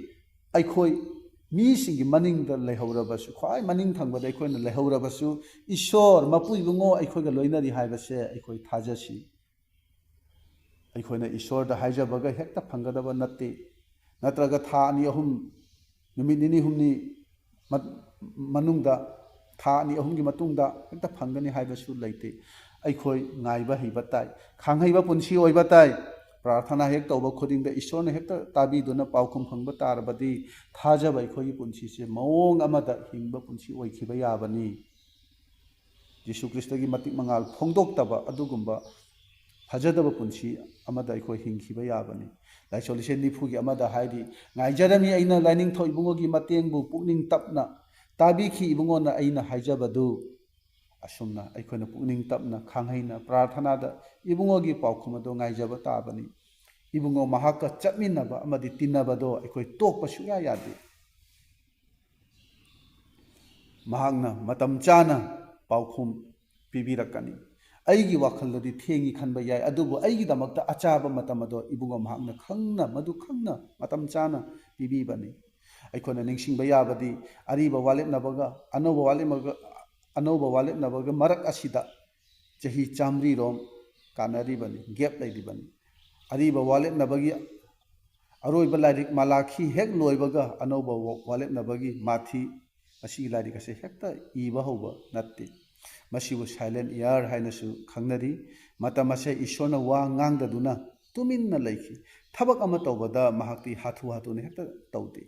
ꯑꯩꯈꯣꯏ ꯃꯤꯁꯤꯡꯒꯤ ꯃꯅꯤꯡꯗ ꯂꯩꯍꯧꯔꯕꯁꯨ, ꯈ꯭ꯋꯥꯏ ꯃꯅꯤꯡ ꯊꯪꯕꯗ ꯑꯩꯈꯣꯏꯅ ꯂꯩꯍꯧꯔꯕꯁꯨ, ꯏꯁꯣꯔ ꯃꯄꯨ ꯏꯕꯨꯡꯉꯣ ꯑꯩꯈꯣꯏꯒ ꯂꯣꯏꯅꯔꯤ ꯍꯥꯏꯕꯁꯦ ꯑꯩꯈꯣꯏ ꯊꯥꯖꯁꯤ꯫ ꯑꯩꯈꯣꯏꯅ ꯏꯁꯣꯔꯗ ꯍꯥꯏꯖꯕꯒ ꯍꯦꯛꯇ ꯐꯪꯒꯗꯕ ꯅꯠꯇꯦ, ꯅꯠꯇ꯭ꯔꯒ ꯊꯥ ꯑꯅꯤ ꯑꯍꯨꯝ, ꯅꯨꯃꯤꯠ ꯅꯤꯅꯤ ꯍꯨꯝꯅꯤ ꯃ-, ꯃꯅꯨꯡꯗ, ꯊꯥ ꯑꯅꯤ ꯑꯍꯨꯝꯒꯤ ꯃꯇꯨꯡꯗ ꯍꯦꯛꯇ ꯐꯪꯒꯅꯤ ꯍꯥꯏꯕꯁꯨ ꯂꯩꯇꯦ꯫ ꯑꯩꯈꯣꯏ ꯉꯥꯏꯕ ꯍꯩꯕ ꯇꯥꯏ, ꯈꯥꯡꯍꯩꯕ ꯄꯨꯟꯁꯤ ꯑꯣꯏꯕ ꯇꯥꯏ꯫ ꯄ꯭ꯔꯥꯔꯊꯅꯥ ꯍꯦꯛ ꯇꯧꯕ ꯈꯨꯗꯤꯡꯗ ꯏꯁꯣꯔꯅ ꯍꯦꯛꯇ ꯇꯥꯕꯤꯗꯨꯅ ꯄꯥꯎꯈꯨꯝ ꯐꯪꯕ ꯇꯥꯔꯕꯗꯤ, ꯊꯥꯖꯕ ꯑꯩꯈꯣꯏꯒꯤ ꯄꯨꯟꯁꯤꯁꯦ ꯃꯑꯣꯡ ꯑꯃꯗ ꯍꯤꯡꯕ ꯄꯨꯟꯁꯤ ꯑꯣꯏꯈꯤꯕ ꯌꯥꯕꯅꯤ꯫ ꯖꯤꯁꯨ ꯈ꯭ꯔꯤꯁꯇꯒꯤ ꯃꯇꯤꯛ ꯃꯉꯥꯜ ꯐꯣꯡꯗꯣꯛꯇꯕ ꯑꯗꯨꯒꯨꯝꯕ ꯐꯖꯗꯕ ꯄꯨꯟꯁꯤ ꯑꯃꯗ ꯑꯩꯈꯣꯏ ꯍꯤꯡꯈꯤꯕ ꯌꯥꯕꯅꯤ꯫ ꯂꯥꯏꯁꯣꯟ ꯂꯤꯁꯦꯟ ꯅꯤꯐꯨꯒꯤ ꯑꯃꯗ ꯍꯥꯏꯔꯤ, "ꯉꯥꯏꯖꯔꯝꯃꯤ ꯑꯩꯅ ꯂꯥꯏꯅꯤꯡꯊꯧ ꯏꯕꯨꯡꯉꯣꯒꯤ ꯃꯇꯦꯡꯕꯨ ꯄꯨꯛꯅꯤꯡ ꯇꯞꯅ, ꯇꯥꯕꯤꯈꯤ ꯏꯕꯨꯡꯉꯣꯅ ꯑꯩꯅ ꯍꯥꯏꯖꯕꯗꯨ"꯫ ꯑꯁꯨꯝꯅ ꯑꯩꯈꯣꯏꯅ ꯄꯨꯛꯅꯤꯡ ꯇꯞꯅ, ꯈꯥꯡꯍꯩꯅ ꯄ꯭ꯔꯥꯔꯊꯅꯥꯗ ꯏꯕꯨꯡꯉꯣꯒꯤ ꯄꯥꯎꯈꯨꯝ ꯑꯗꯨ ꯉꯥꯏꯖꯕ ꯇꯥꯕꯅꯤ꯫ ꯏꯕꯨꯡꯉꯣ ꯃꯍꯥꯛꯀ ꯆꯠꯃꯤꯟꯅꯕ ꯑꯃꯗꯤ ꯇꯤꯟꯅꯕꯗꯣ ꯑꯩꯈꯣꯏ ꯇꯣꯛꯄ ꯁꯨꯡꯌꯥ ꯌꯥꯗꯦ꯫ ꯃꯍꯥꯛꯅ ꯃꯇꯝ ꯆꯥꯅ ꯄꯥꯎꯈꯨꯝ ꯄꯤꯕꯤꯔꯛꯀꯅꯤ꯫ ꯑꯩꯒꯤ ꯋꯥꯈꯜꯗꯗꯤ ꯊꯦꯡꯏ ꯈꯟꯕ ꯌꯥꯏ, ꯑꯗꯨꯕꯨ ꯑꯩꯒꯤꯗꯃꯛꯇ ꯑꯆꯥꯕ ꯃꯇꯝ ꯑꯗꯣ ꯏꯕꯨꯡꯉꯣ ꯃꯍꯥꯛꯅ ꯈꯪꯅ, ꯃꯗꯨ ꯈꯪꯅ ꯃꯇꯝ ꯆꯥꯅ ꯄꯤꯕꯤꯕꯅꯤ꯫ ꯑꯩꯈꯣꯏꯅ ꯅꯤꯡꯁꯤꯡꯕ ꯌꯥꯕꯗꯤ, ꯑꯔꯤꯕ ꯋꯥꯂꯦꯞꯅꯕꯒ ꯑꯅꯧꯕ ꯋꯥꯂꯦꯞꯅꯕꯒ, ꯑꯅꯧꯕ ꯋꯥꯂꯦꯞꯅꯕꯒ ꯃꯔꯛ ꯑꯁꯤꯗ ꯆꯍꯤ ꯆꯥꯃꯔꯤꯔꯣꯝ ꯀꯥꯟꯅꯔꯤꯕꯅꯤ, ꯒꯦꯞ ꯂꯩꯔꯤꯕꯅꯤ꯫ ꯑꯔꯤꯕ ꯋꯥꯂꯦꯞꯅꯕꯒꯤ ꯑꯔꯣꯏꯕ ꯂꯥꯏꯔꯤꯛ ꯃꯥꯂꯥꯈꯤ ꯍꯦꯛ ꯂꯣꯏꯕꯒ ꯑꯅꯧꯕ ꯋꯥ-, ꯋꯥꯂꯦꯞꯅꯕꯒꯤ ꯃꯥꯊꯤ, ꯃꯁꯤꯒꯤ ꯂꯥꯏꯔꯤꯛ ꯑꯁꯦ ꯍꯦꯛꯇ ꯏꯕ ꯍꯧꯕ ꯅꯠꯇꯦ꯫ ꯃꯁꯤꯕꯨ silent year ꯍꯥꯏꯅꯁꯨ ꯈꯪꯅꯔꯤ꯫ ꯃꯇꯝ ꯑꯁꯦ ꯏꯁꯣꯔꯅ ꯋꯥ ꯉꯥꯡꯗꯗꯨꯅ ꯇꯨꯃꯤꯟꯅ ꯂꯩꯈꯤ꯫ ꯊꯕꯛ ꯑꯃ ꯇꯧꯕꯗ ꯃꯍꯥꯛꯇꯤ ꯍꯥꯊꯨ ꯍꯥꯊꯨꯅ ꯍꯦꯛꯇ ꯇꯧꯗꯦ꯫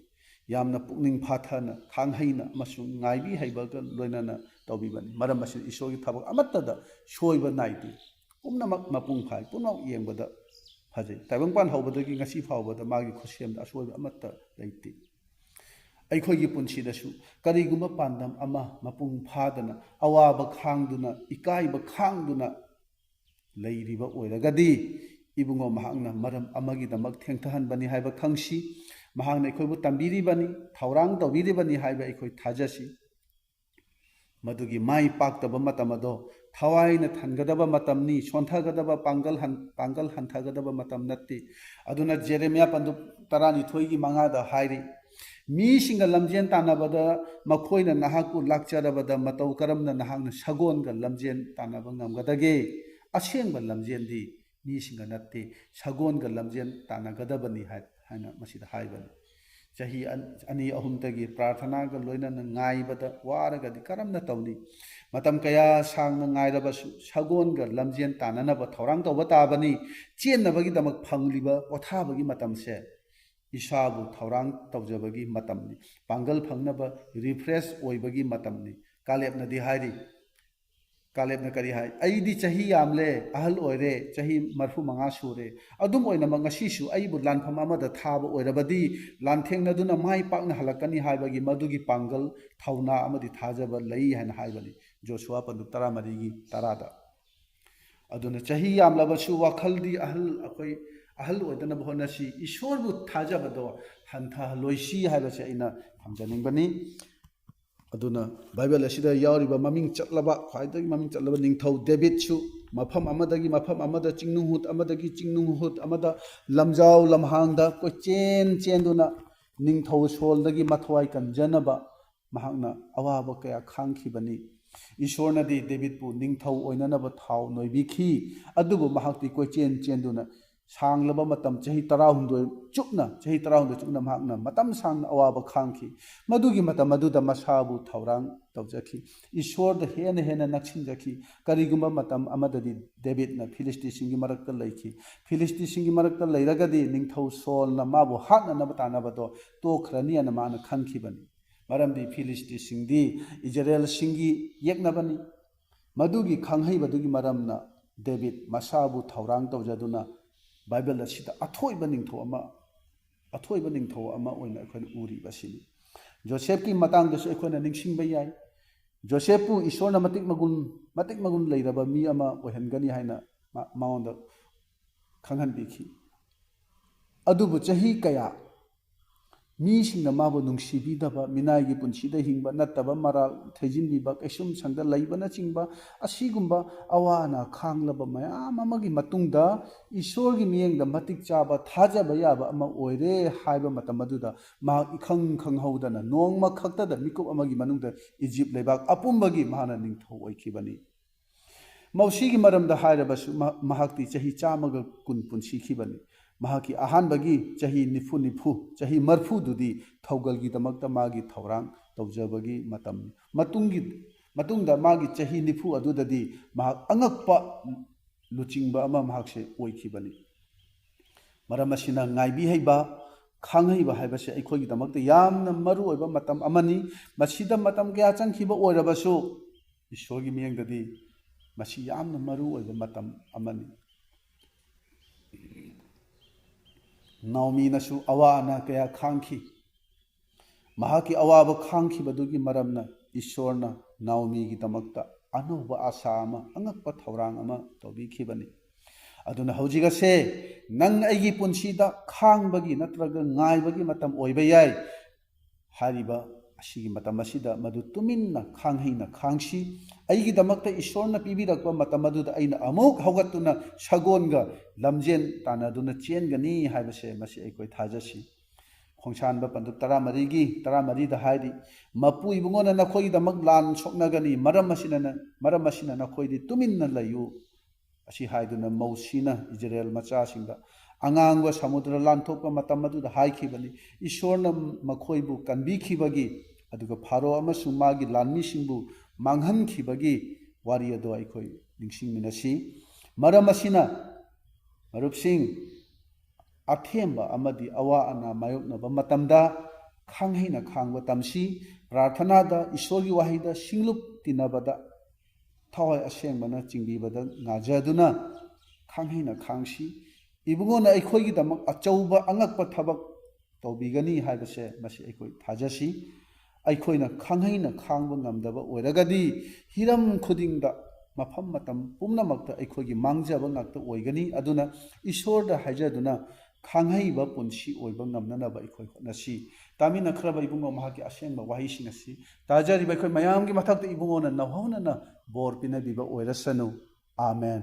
ꯌꯥꯝꯅ ꯄꯨꯛꯅꯤꯡ ꯐꯥꯊꯅ, ꯈꯥꯡꯍꯩꯅ ꯑꯃꯁꯨꯡ ꯉꯥꯏꯕꯤ ꯍꯩꯕꯒ ꯂꯣꯏꯅꯅ ꯇꯧꯕꯤꯕꯅꯤ꯫ ꯃꯔꯝ ꯑꯁꯤꯅ ꯏꯁꯣꯔꯒꯤ ꯊꯕꯛ ꯑꯃꯠꯇꯗ ꯁꯣꯏꯕ ꯅꯥꯏꯗꯦ꯫ ꯄꯨꯝꯅꯃꯛ ꯃꯄꯨꯡ ꯐꯥꯏ꯫ ꯄꯨꯝꯅꯃꯛ ꯌꯦꯡꯕꯗ ꯐꯖꯩ꯫ ꯇꯥꯏꯕꯪꯄꯥꯟ ꯍꯧꯕꯗꯒꯤ ꯉꯁꯤ ꯐꯥꯎꯕꯗ ꯃꯥꯒꯤ ꯈꯨꯠꯁꯦꯝꯗ ꯑꯁꯣꯏꯕ ꯑꯃꯠꯇ ꯂꯩꯇꯦ꯫ ꯑꯩꯈꯣꯏꯒꯤ ꯄꯨꯟꯁꯤꯗꯁꯨ ꯀꯔꯤꯒꯨꯝꯕ ꯄꯥꯟꯗꯝ ꯑꯃ ꯃꯄꯨꯡ ꯐꯥꯗꯅ, ꯑꯋꯥꯕ ꯈꯥꯡꯗꯨꯅ, ꯏꯀꯥꯏꯕ ꯈꯥꯡꯗꯨꯅ ꯂꯩꯔꯤꯕ ꯑꯣꯏꯔꯒꯗꯤ, ꯏꯕꯨꯡꯉꯣ, ꯃꯍꯥꯛꯅ ꯃꯔꯝ ꯑꯃꯒꯤꯗꯃꯛ ꯊꯦꯡꯊꯍꯟꯕꯅꯤ ꯍꯥꯏꯕ ꯈꯪꯁꯤ꯫ ꯃꯍꯥꯛꯅ ꯑꯩꯈꯣꯏꯕꯨ ꯇꯝꯕꯤꯔꯤꯕꯅꯤ, ꯊꯧꯔꯥꯡ ꯇꯧꯕꯤꯔꯤꯕꯅꯤ ꯍꯥꯏꯕ ꯑꯩꯈꯣꯏ ꯊꯥꯖꯁꯤ꯫ ꯃꯗꯨꯒꯤ ꯃꯥꯏ ꯄꯥꯛꯇꯕ ꯃꯇꯝ ꯑꯗꯣ ꯊꯋꯥꯏꯅ ꯊꯟꯒꯗꯕ ꯃꯇꯝꯅꯤ, ꯁꯣꯟꯊꯒꯗꯕ, ꯄꯥꯡꯒꯜ ꯍꯟ-, ꯄꯥꯡꯒꯜ ꯍꯟꯊꯒꯗꯕ ꯃꯇꯝ ꯅꯠꯇꯦ꯫ ꯑꯗꯨꯅ ꯖꯦꯔꯦꯃꯤꯌꯥ ꯄꯟꯗꯨꯞ ꯇꯔꯥꯅꯤꯊꯣꯏꯒꯤ ꯃꯉꯥꯗ ꯍꯥꯏꯔꯤ, "ꯃꯤꯁꯤꯡꯒ ꯂꯝꯖꯦꯟ ꯇꯥꯟꯅꯕꯗ ꯃꯈꯣꯏꯅ ꯅꯍꯥꯛꯄꯨ ꯂꯥꯛꯆꯔꯕꯗ, ꯃꯇꯧ ꯀꯔꯝꯅ ꯅꯍꯥꯛꯅ ꯁꯒꯣꯜꯒ ꯂꯝꯖꯦꯟ ꯇꯥꯟꯅꯕ ꯉꯝꯒꯗꯒꯦ? ꯑꯁꯦꯡꯕ ꯂꯝꯖꯦꯟꯗꯤ ꯃꯤꯁꯤꯡꯒ ꯅꯠꯇꯦ, ꯁꯒꯣꯜꯒ ꯂꯝꯖꯦꯟ ꯇꯥꯟꯅꯒꯗꯕꯅꯤ" ꯍꯥꯏ-, ꯍꯥꯏꯅ ꯃꯁꯤꯗ ꯍꯥꯏꯕꯅꯤ꯫ ꯆꯍꯤ ꯑꯟ-, ꯑꯅꯤ ꯑꯍꯨꯝꯗꯒꯤ ꯄ꯭ꯔꯥꯔꯊꯅꯥꯒ ꯂꯣꯏꯅꯅ ꯉꯥꯏꯕꯗ ꯋꯥꯔꯒꯗꯤ ꯀꯔꯝꯅ ꯇꯧꯅꯤ? ꯃꯇꯝ ꯀꯌꯥ ꯁꯥꯡꯅ ꯉꯥꯏꯔꯕꯁꯨ ꯁꯒꯣꯜꯒ ꯂꯝꯖꯦꯟ ꯇꯥꯟꯅꯅꯕ ꯊꯧꯔꯥꯡ ꯇꯧꯕ ꯇꯥꯕꯅꯤ꯫ ꯆꯦꯟꯅꯕꯒꯤꯗꯃꯛ ꯐꯪꯂꯤꯕ ꯄꯣꯊꯥꯕꯒꯤ ꯃꯇꯝꯁꯦ ꯏꯁꯥꯕꯨ ꯊꯧꯔꯥꯡ ꯇꯧꯖꯕꯒꯤ ꯃꯇꯝꯅꯤ꯫ ꯄꯥꯡꯒꯜ ꯐꯪꯅꯕ refresh ꯑꯣꯏꯕꯒꯤ ꯃꯇꯝꯅꯤ꯫ ꯀꯥꯂꯦꯞꯅꯗꯤ ꯍꯥꯏꯔꯤ, ꯀꯥꯂꯦꯞꯅ ꯀꯔꯤ ꯍꯥꯏ? "ꯑꯩꯗꯤ ꯆꯍꯤ ꯌꯥꯝꯂꯦ, ꯑꯍꯜ ꯑꯣꯏꯔꯦ, ꯆꯍꯤ ꯃꯔꯤꯐꯨ ꯃꯉꯥ ꯁꯨꯔꯦ꯫ ꯑꯗꯨꯝ ꯑꯣꯏꯅꯃꯛ ꯉꯁꯤꯁꯨ ꯑꯩꯕꯨ ꯂꯥꯟꯐꯝ ꯑꯃꯗ ꯊꯥꯕ ꯑꯣꯏꯔꯕꯗꯤ, ꯂꯥꯟꯊꯦꯡꯅꯗꯨꯅ ꯃꯥꯏ ꯄꯥꯛꯅ ꯍꯜꯂꯛꯀꯅꯤ ꯍꯥꯏꯕꯒꯤ ꯃꯗꯨꯒꯤ ꯄꯥꯡꯒꯜ, ꯊꯧꯅꯥ ꯑꯃꯗꯤ ꯊꯥꯖꯕ ꯂꯩ" ꯍꯥꯏꯅ ꯍꯥꯏꯕꯅꯤ꯫ ꯖꯣꯁꯨꯋꯥ ꯄꯟꯗꯨꯞ ꯇꯔꯥꯃꯔꯤꯒꯤ ꯇꯔꯥꯗ꯫ ꯑꯗꯨꯅ ꯆꯍꯤ ꯌꯥꯝꯂꯕꯁꯨ ꯋꯥꯈꯜꯗꯤ ꯑꯍꯜ, ꯑꯩꯈꯣꯏ ꯑꯍꯜ ꯑꯣꯏꯗꯅꯕ ꯍꯣꯠꯅꯁꯤ꯫ ꯏꯁꯣꯔꯕꯨ ꯊꯥꯖꯕꯗꯣ ꯍꯟꯊꯍꯜꯂꯣꯏꯁꯤ ꯍꯥꯏꯕꯁꯦ ꯑꯩꯅ ꯊꯝꯖꯅꯤꯡꯕꯅꯤ꯫ ꯑꯗꯨꯅ ꯕꯥꯏꯕꯜ ꯑꯁꯤꯗ ꯌꯥꯎꯔꯤꯕ ꯃꯃꯤꯡ ꯆꯠꯂꯕ, ꯈ꯭ꯋꯥꯏꯗꯒꯤ ꯃꯃꯤꯡ ꯆꯠꯂꯕ ꯅꯤꯡꯊꯧ ꯗꯦꯕꯤꯠꯁꯨ ꯃꯐꯝ ꯑꯃꯗꯒꯤ ꯃꯐꯝ ꯑꯃꯗ, ꯆꯤꯡꯅꯨꯡꯍꯨꯠ ꯑꯃꯗꯒꯤ ꯆꯤꯡꯅꯨꯡꯍꯨꯠ ꯑꯃꯗ, ꯂꯝꯖꯥꯎ ꯂꯝꯍꯥꯡꯗ ꯀꯣꯏꯆꯦꯟ ꯆꯦꯟꯗꯨꯅ ꯅꯤꯡꯊꯧ ꯁꯣꯜꯗꯒꯤ ꯃꯊ꯭ꯋꯥꯏ ꯀꯟꯖꯅꯕ ꯃꯍꯥꯛꯅ ꯑꯋꯥꯕ ꯀꯌꯥ ꯈꯥꯡꯈꯤꯕꯅꯤ꯫ ꯏꯁꯣꯔꯅꯗꯤ ꯗꯦꯕꯤꯠꯄꯨ ꯅꯤꯡꯊꯧ ꯑꯣꯏꯅꯅꯕ ꯊꯥꯎ ꯅꯣꯏꯕꯤꯈꯤ, ꯑꯗꯨꯕꯨ ꯃꯍꯥꯛꯇꯤ ꯀꯣꯏꯆꯦꯟ ꯆꯦꯟꯗꯨꯅ ꯁꯥꯡꯂꯕ ꯃꯇꯝ, ꯆꯍꯤ ꯇꯔꯥꯍꯨꯝꯗꯣꯏ ꯆꯨꯞꯅ, ꯆꯍꯤ ꯇꯔꯥꯍꯨꯝꯗꯣꯏ ꯆꯨꯞꯅ ꯃꯍꯥꯛꯅ ꯃꯇꯝ ꯁꯥꯡꯅ ꯑꯋꯥꯕ ꯈꯥꯡꯈꯤ꯫ ꯃꯗꯨꯒꯤ ꯃꯇꯝ ꯑꯗꯨꯗ ꯃꯁꯥꯕꯨ ꯊꯧꯔꯥꯡ ꯇꯧꯖꯈꯤ꯫ ꯏꯁꯣꯔꯗ ꯍꯦꯟꯅ ꯍꯦꯟꯅ ꯅꯛꯁꯤꯟꯖꯈꯤ꯫ ꯀꯔꯤꯒꯨꯝꯕ ꯃꯇꯝ ꯑꯃꯗꯗꯤ ꯗꯦꯕꯤꯠꯅ ꯐꯤꯂꯤꯁꯇꯤꯁꯤꯡꯒꯤ ꯃꯔꯛꯇ ꯂꯩꯈꯤ꯫ ꯐꯤꯂꯤꯁꯇꯤꯁꯤꯡꯒꯤ ꯃꯔꯛꯇ ꯂꯩꯔꯒꯗꯤ ꯅꯤꯡꯊꯧ ꯁꯣꯜꯅ ꯃꯥꯕꯨ ꯍꯥꯠꯅꯅꯕ ꯇꯥꯟꯅꯕꯗꯣ ꯇꯣꯛꯈ꯭ꯔꯅꯤ ꯍꯥꯏꯅ ꯃꯥꯅ ꯈꯟꯈꯤꯕꯅꯤ꯫ ꯃꯔꯝꯗꯤ ꯐꯤꯂꯤꯁꯇꯤꯁꯤꯡꯗꯤ ꯏꯖꯔꯦꯜꯁꯤꯡꯒꯤ ꯌꯦꯛꯅꯕꯅꯤ꯫ ꯃꯗꯨꯒꯤ ꯈꯪꯍꯩꯕꯗꯨꯒꯤ ꯃꯔꯝꯅ ꯗꯦꯕꯤꯠ ꯃꯁꯥꯕꯨ ꯊꯧꯔꯥꯡ ꯇꯧꯖꯗꯨꯅ ꯕꯥꯏꯕꯜ ꯑꯁꯤꯗ ꯑꯊꯣꯏꯕ ꯅꯤꯡꯊꯧ ꯑꯃ, ꯑꯊꯣꯏꯕ ꯅꯤꯡꯊꯧ ꯑꯃ ꯑꯣꯏꯅ ꯑꯩꯈꯣꯏꯅ ꯎꯔꯤꯕ ꯑꯁꯤꯅꯤ꯫ ꯖꯣꯁꯦꯐꯀꯤ ꯃꯇꯥꯡꯗꯁꯨ ꯑꯩꯈꯣꯏꯅ ꯅꯤꯡꯁꯤꯡꯕ ꯌꯥꯏ꯫ ꯖꯣꯁꯦꯐꯄꯨ ꯏꯁꯣꯔꯅ ꯃꯇꯤꯛ ꯃꯒꯨꯟ, ꯃꯇꯤꯛ ꯃꯒꯨꯟ ꯂꯩꯔꯕ ꯃꯤ ꯑꯃ ꯑꯣꯏꯍꯟꯒꯅꯤ ꯍꯥꯏꯅ ꯃꯥ-, ꯃꯉꯣꯟꯗ ꯈꯪꯍꯟꯕꯤꯈꯤ꯫ ꯑꯗꯨꯕꯨ ꯆꯍꯤ ꯀꯌꯥ ꯃꯤꯁꯤꯡꯅ ꯃꯥꯕꯨ ꯅꯨꯡꯁꯤꯕꯤꯗꯕ, ꯃꯤꯅꯥꯏꯒꯤ ꯄꯨꯟꯁꯤꯗ ꯍꯤꯡꯕ, ꯅꯠꯇꯕ ꯃꯔꯥꯜ ꯊꯩꯖꯤꯟꯕꯤꯕ, ꯀꯩꯁꯨꯝ ꯁꯪꯗ ꯂꯩꯕꯅꯆꯤꯡꯕ ꯑꯁꯤꯒꯨꯝꯕ ꯑꯋꯥ ꯑꯅꯥ ꯈꯥꯡꯂꯕ ꯃꯌꯥꯝ ꯑꯃꯒꯤ ꯃꯇꯨꯡꯗ ꯏꯁꯣꯔꯒꯤ ꯃꯤꯠꯌꯦꯡꯗ ꯃꯇꯤꯛ ꯆꯥꯕ, ꯊꯥꯖꯕ ꯌꯥꯕ ꯑꯃ ꯑꯣꯏꯔꯦ ꯍꯥꯏꯕ ꯃꯇꯝ ꯑꯗꯨꯗ ꯃꯍꯥꯛ ꯏꯈꯪ ꯈꯪꯍꯧꯗꯅ ꯅꯣꯡꯃ ꯈꯛꯇꯗ ꯃꯤꯀꯨꯞ ꯑꯃꯒꯤ ꯃꯅꯨꯡꯗ ꯏꯖꯤꯞ ꯂꯩꯕꯥꯛ ꯑꯄꯨꯝꯕꯒꯤ ꯃꯍꯥꯛꯅ ꯅꯤꯡꯊꯧ ꯑꯣꯏꯈꯤꯕꯅꯤ꯫ ꯃꯧꯁꯤꯒꯤ ꯃꯔꯝꯗ ꯍꯥꯏꯔꯕꯁꯨ, ꯃꯍ-, ꯃꯍꯥꯛꯇꯤ ꯆꯍꯤ ꯆꯥꯝꯃꯒ ꯀꯨꯟ ꯄꯨꯟꯁꯤꯈꯤꯕꯅꯤ꯫ ꯃꯍꯥꯛꯀꯤ ꯑꯍꯥꯟꯕꯒꯤ ꯆꯍꯤ ꯅꯤꯐꯨ, ꯅꯤꯐꯨ, ꯆꯍꯤ ꯃꯔꯐꯨꯗꯨꯗꯤ ꯊꯧꯒꯜꯒꯤꯗꯃꯛꯇ ꯃꯥꯒꯤ ꯊꯧꯔꯥꯡ ꯇꯧꯖꯕꯒꯤ ꯃꯇꯝꯅꯤ꯫ ꯃꯇꯨꯡꯒꯤ, ꯃꯇꯨꯡꯗ ꯃꯥꯒꯤ ꯆꯍꯤ ꯅꯤꯐꯨ ꯑꯗꯨꯗꯗꯤ ꯃꯍꯥꯛ ꯑꯉꯛꯄ ꯂꯨꯆꯤꯡꯕ ꯑꯃ ꯃꯍꯥꯛꯁꯦ ꯑꯣꯏꯈꯤꯕꯅꯤ꯫ ꯃꯔꯝ ꯑꯁꯤꯅ ꯉꯥꯏꯕꯤ ꯍꯩꯕ, ꯈꯥꯡꯍꯩꯕ ꯍꯥꯏꯕꯁꯦ ꯑꯩꯈꯣꯏꯒꯤꯗꯃꯛꯇ ꯌꯥꯝꯅ ꯃꯔꯨ ꯑꯣꯏꯕ ꯃꯇꯝ ꯑꯃꯅꯤ꯫ ꯃꯁꯤꯗ ꯃꯇꯝ ꯀꯌꯥ ꯆꯪꯈꯤꯕ ꯑꯣꯏꯔꯕꯁꯨ, ꯏꯁꯣꯔꯒꯤ ꯃꯤꯠꯌꯦꯡꯗꯗꯤ ꯃꯁꯤ ꯌꯥꯝꯅ ꯃꯔꯨ ꯑꯣꯏꯕ ꯃꯇꯝ ꯑꯃꯅꯤ꯫ ꯅꯥꯑꯣꯃꯤꯅꯁꯨ ꯑꯋꯥ ꯑꯅꯥ ꯀꯌꯥ ꯈꯥꯡꯈꯤ꯫ ꯃꯍꯥꯛꯀꯤ ꯑꯋꯥꯕ ꯈꯥꯡꯈꯤꯕꯗꯨꯒꯤ ꯃꯔꯝꯅ ꯏꯁꯣꯔꯅ ꯅꯥꯑꯣꯃꯤꯒꯤꯗꯃꯛꯇ ꯑꯅꯧꯕ ꯑꯥꯁꯥ ꯑꯃ, ꯑꯉꯛꯄ ꯊꯧꯔꯥꯡ ꯑꯃ ꯇꯧꯕꯤꯈꯤꯕꯅꯤ꯫ ꯑꯗꯨꯅ ꯍꯧꯖꯤꯛ ꯑꯁꯦ ꯅꯪ ꯑꯩꯒꯤ ꯄꯨꯟꯁꯤꯗ ꯈꯥꯡꯕꯒꯤ ꯅꯠꯇ꯭ꯔꯒ ꯉꯥꯏꯕꯒꯤ ꯃꯇꯝ ꯑꯣꯏꯕ ꯌꯥꯏ꯫ ꯍꯥꯏꯔꯤꯕ ꯑꯁꯤꯒꯤ ꯃꯇꯝ ꯑꯁꯤꯗ ꯃꯗꯨ ꯇꯨꯃꯤꯟꯅ ꯈꯥꯡꯍꯩꯅ ꯈꯥꯡꯁꯤ꯫ ꯑꯩꯒꯤꯗꯃꯛꯇ ꯏꯁꯣꯔꯅ ꯄꯤꯕꯤꯔꯛꯄ ꯃꯇꯝ ꯑꯗꯨꯗ ꯑꯩꯅ ꯑꯃꯨꯛ ꯍꯧꯒꯠꯇꯨꯅ ꯁꯒꯣꯜꯒ ꯂꯝꯖꯦꯟ ꯇꯥꯟꯅꯗꯨꯅ ꯆꯦꯟꯒꯅꯤ ꯍꯥꯏꯕꯁꯦ ꯃꯁꯤ ꯑꯩꯈꯣꯏ ꯊꯥꯖꯁꯤ꯫ ꯈꯣꯡꯁꯥꯟꯕ ꯄꯟꯗꯨꯞ ꯇꯔꯥꯃꯔꯤꯒꯤ ꯇꯔꯥꯃꯔꯤꯗ ꯍꯥꯏꯔꯤ, "ꯃꯄꯨ ꯏꯕꯨꯡꯉꯣꯅ ꯅꯈꯣꯏꯒꯤꯗꯃꯛ ꯂꯥꯟ ꯁꯣꯛꯅꯒꯅꯤ, ꯃꯔꯝ ꯑꯁꯤꯅ ꯅ-, ꯃꯔꯝ ꯑꯁꯤꯅ ꯅꯈꯣꯏꯗꯤ ꯇꯨꯃꯤꯟꯅ ꯂꯩꯌꯨ, ꯑꯁꯤ ꯍꯥꯏꯗꯨꯅ ꯃꯧꯁꯤꯅ ꯏꯖꯔꯦꯜ ꯃꯆꯥꯁꯤꯡꯗ ꯑꯉꯥꯡꯕ ꯁꯃꯨꯗ꯭ꯔ ꯂꯥꯟꯊꯣꯛꯄ ꯃꯇꯝ ꯑꯗꯨꯗ ꯍꯥꯏꯈꯤꯕꯅꯤ꯫ ꯏꯁꯣꯔꯅ ꯃꯈꯣꯏꯕꯨ ꯀꯟꯕꯤꯈꯤꯕꯒꯤ, ꯑꯗꯨꯒ ꯐꯥꯔꯣ ꯑꯃꯁꯨꯡ ꯃꯥꯒꯤ ꯂꯥꯟꯃꯤꯁꯤꯡꯕꯨ ꯃꯥꯡꯍꯟꯈꯤꯕꯒꯤ ꯋꯥꯔꯤ ꯑꯗꯣ ꯑꯩꯈꯣꯏ ꯅꯤꯡꯁꯤꯡꯃꯤꯟꯅꯁꯤ꯫ ꯃꯔꯝ ꯑꯁꯤꯅ, ꯃꯔꯨꯞꯁꯤꯡ, ꯑꯊꯦꯝꯕ ꯑꯃꯗꯤ ꯑꯋꯥ ꯑꯅꯥ ꯃꯥꯌꯣꯛꯅꯕ ꯃꯇꯝꯗ ꯈꯥꯡꯍꯩꯅ ꯈꯥꯡꯕ ꯇꯝꯁꯤ꯫ ꯄ꯭ꯔꯥꯔꯊꯅꯥꯗ, ꯏꯁꯣꯔꯒꯤ ꯋꯥꯍꯩꯗ, ꯁꯤꯡꯂꯨꯞ ꯇꯤꯟꯅꯕꯗ ꯊꯋꯥꯏ ꯑꯁꯦꯡꯕꯅ ꯆꯤꯡꯕꯤꯕꯗ ꯉꯥꯖꯗꯨꯅ ꯈꯥꯡꯍꯩꯅ ꯈꯥꯡꯁꯤ꯫ ꯏꯕꯨꯡꯉꯣꯅ ꯑꯩꯈꯣꯏꯒꯤꯗꯃꯛ ꯑꯆꯧꯕ ꯑꯉꯛꯄ ꯊꯕꯛ ꯇꯧꯕꯤꯒꯅꯤ ꯍꯥꯏꯕꯁꯦ ꯃꯁꯤ ꯑꯩꯈꯣꯏ ꯊꯥꯖꯁꯤ꯫ ꯑꯩꯈꯣꯏꯅ ꯈꯥꯡꯍꯩꯅ ꯈꯥꯡꯕ ꯉꯝꯗꯕ ꯑꯣꯏꯔꯒꯗꯤ, ꯍꯤꯔꯝ ꯈꯨꯗꯤꯡꯗ, ꯃꯐꯝ ꯃꯇꯝ ꯄꯨꯝꯅꯃꯛꯇ ꯑꯩꯈꯣꯏꯒꯤ ꯃꯥꯡꯖꯕ ꯉꯥꯛꯇ ꯑꯣꯏꯒꯅꯤ꯫ ꯑꯗꯨꯅ ꯏꯁꯣꯔꯗ ꯍꯥꯏꯖꯗꯨꯅ ꯈꯥꯡꯍꯩꯕ ꯄꯨꯟꯁꯤ ꯑꯣꯏꯕ ꯉꯝꯅꯅꯕ ꯑꯩꯈꯣꯏ ꯍꯣꯠꯅꯁꯤ꯫ ꯇꯥꯃꯤꯟꯅꯈ꯭ꯔꯕ ꯏꯕꯨꯡꯉꯣ ꯃꯍꯥꯛꯀꯤ ꯑꯁꯦꯡꯕ ꯋꯥꯍꯩꯁꯤꯡ ꯑꯁꯤ ꯇꯥꯖꯔꯤꯕ ꯑꯩꯈꯣꯏ ꯃꯌꯥꯝꯒꯤ ꯃꯊꯛꯇ ꯏꯕꯨꯡꯉꯣꯅ ꯅꯧꯍꯧꯅꯅ ꯕꯣꯔ ꯄꯤꯅꯕꯤꯕ ꯑꯣꯏꯔꯁꯅꯨ꯫ ꯑꯥꯃꯦꯟ꯫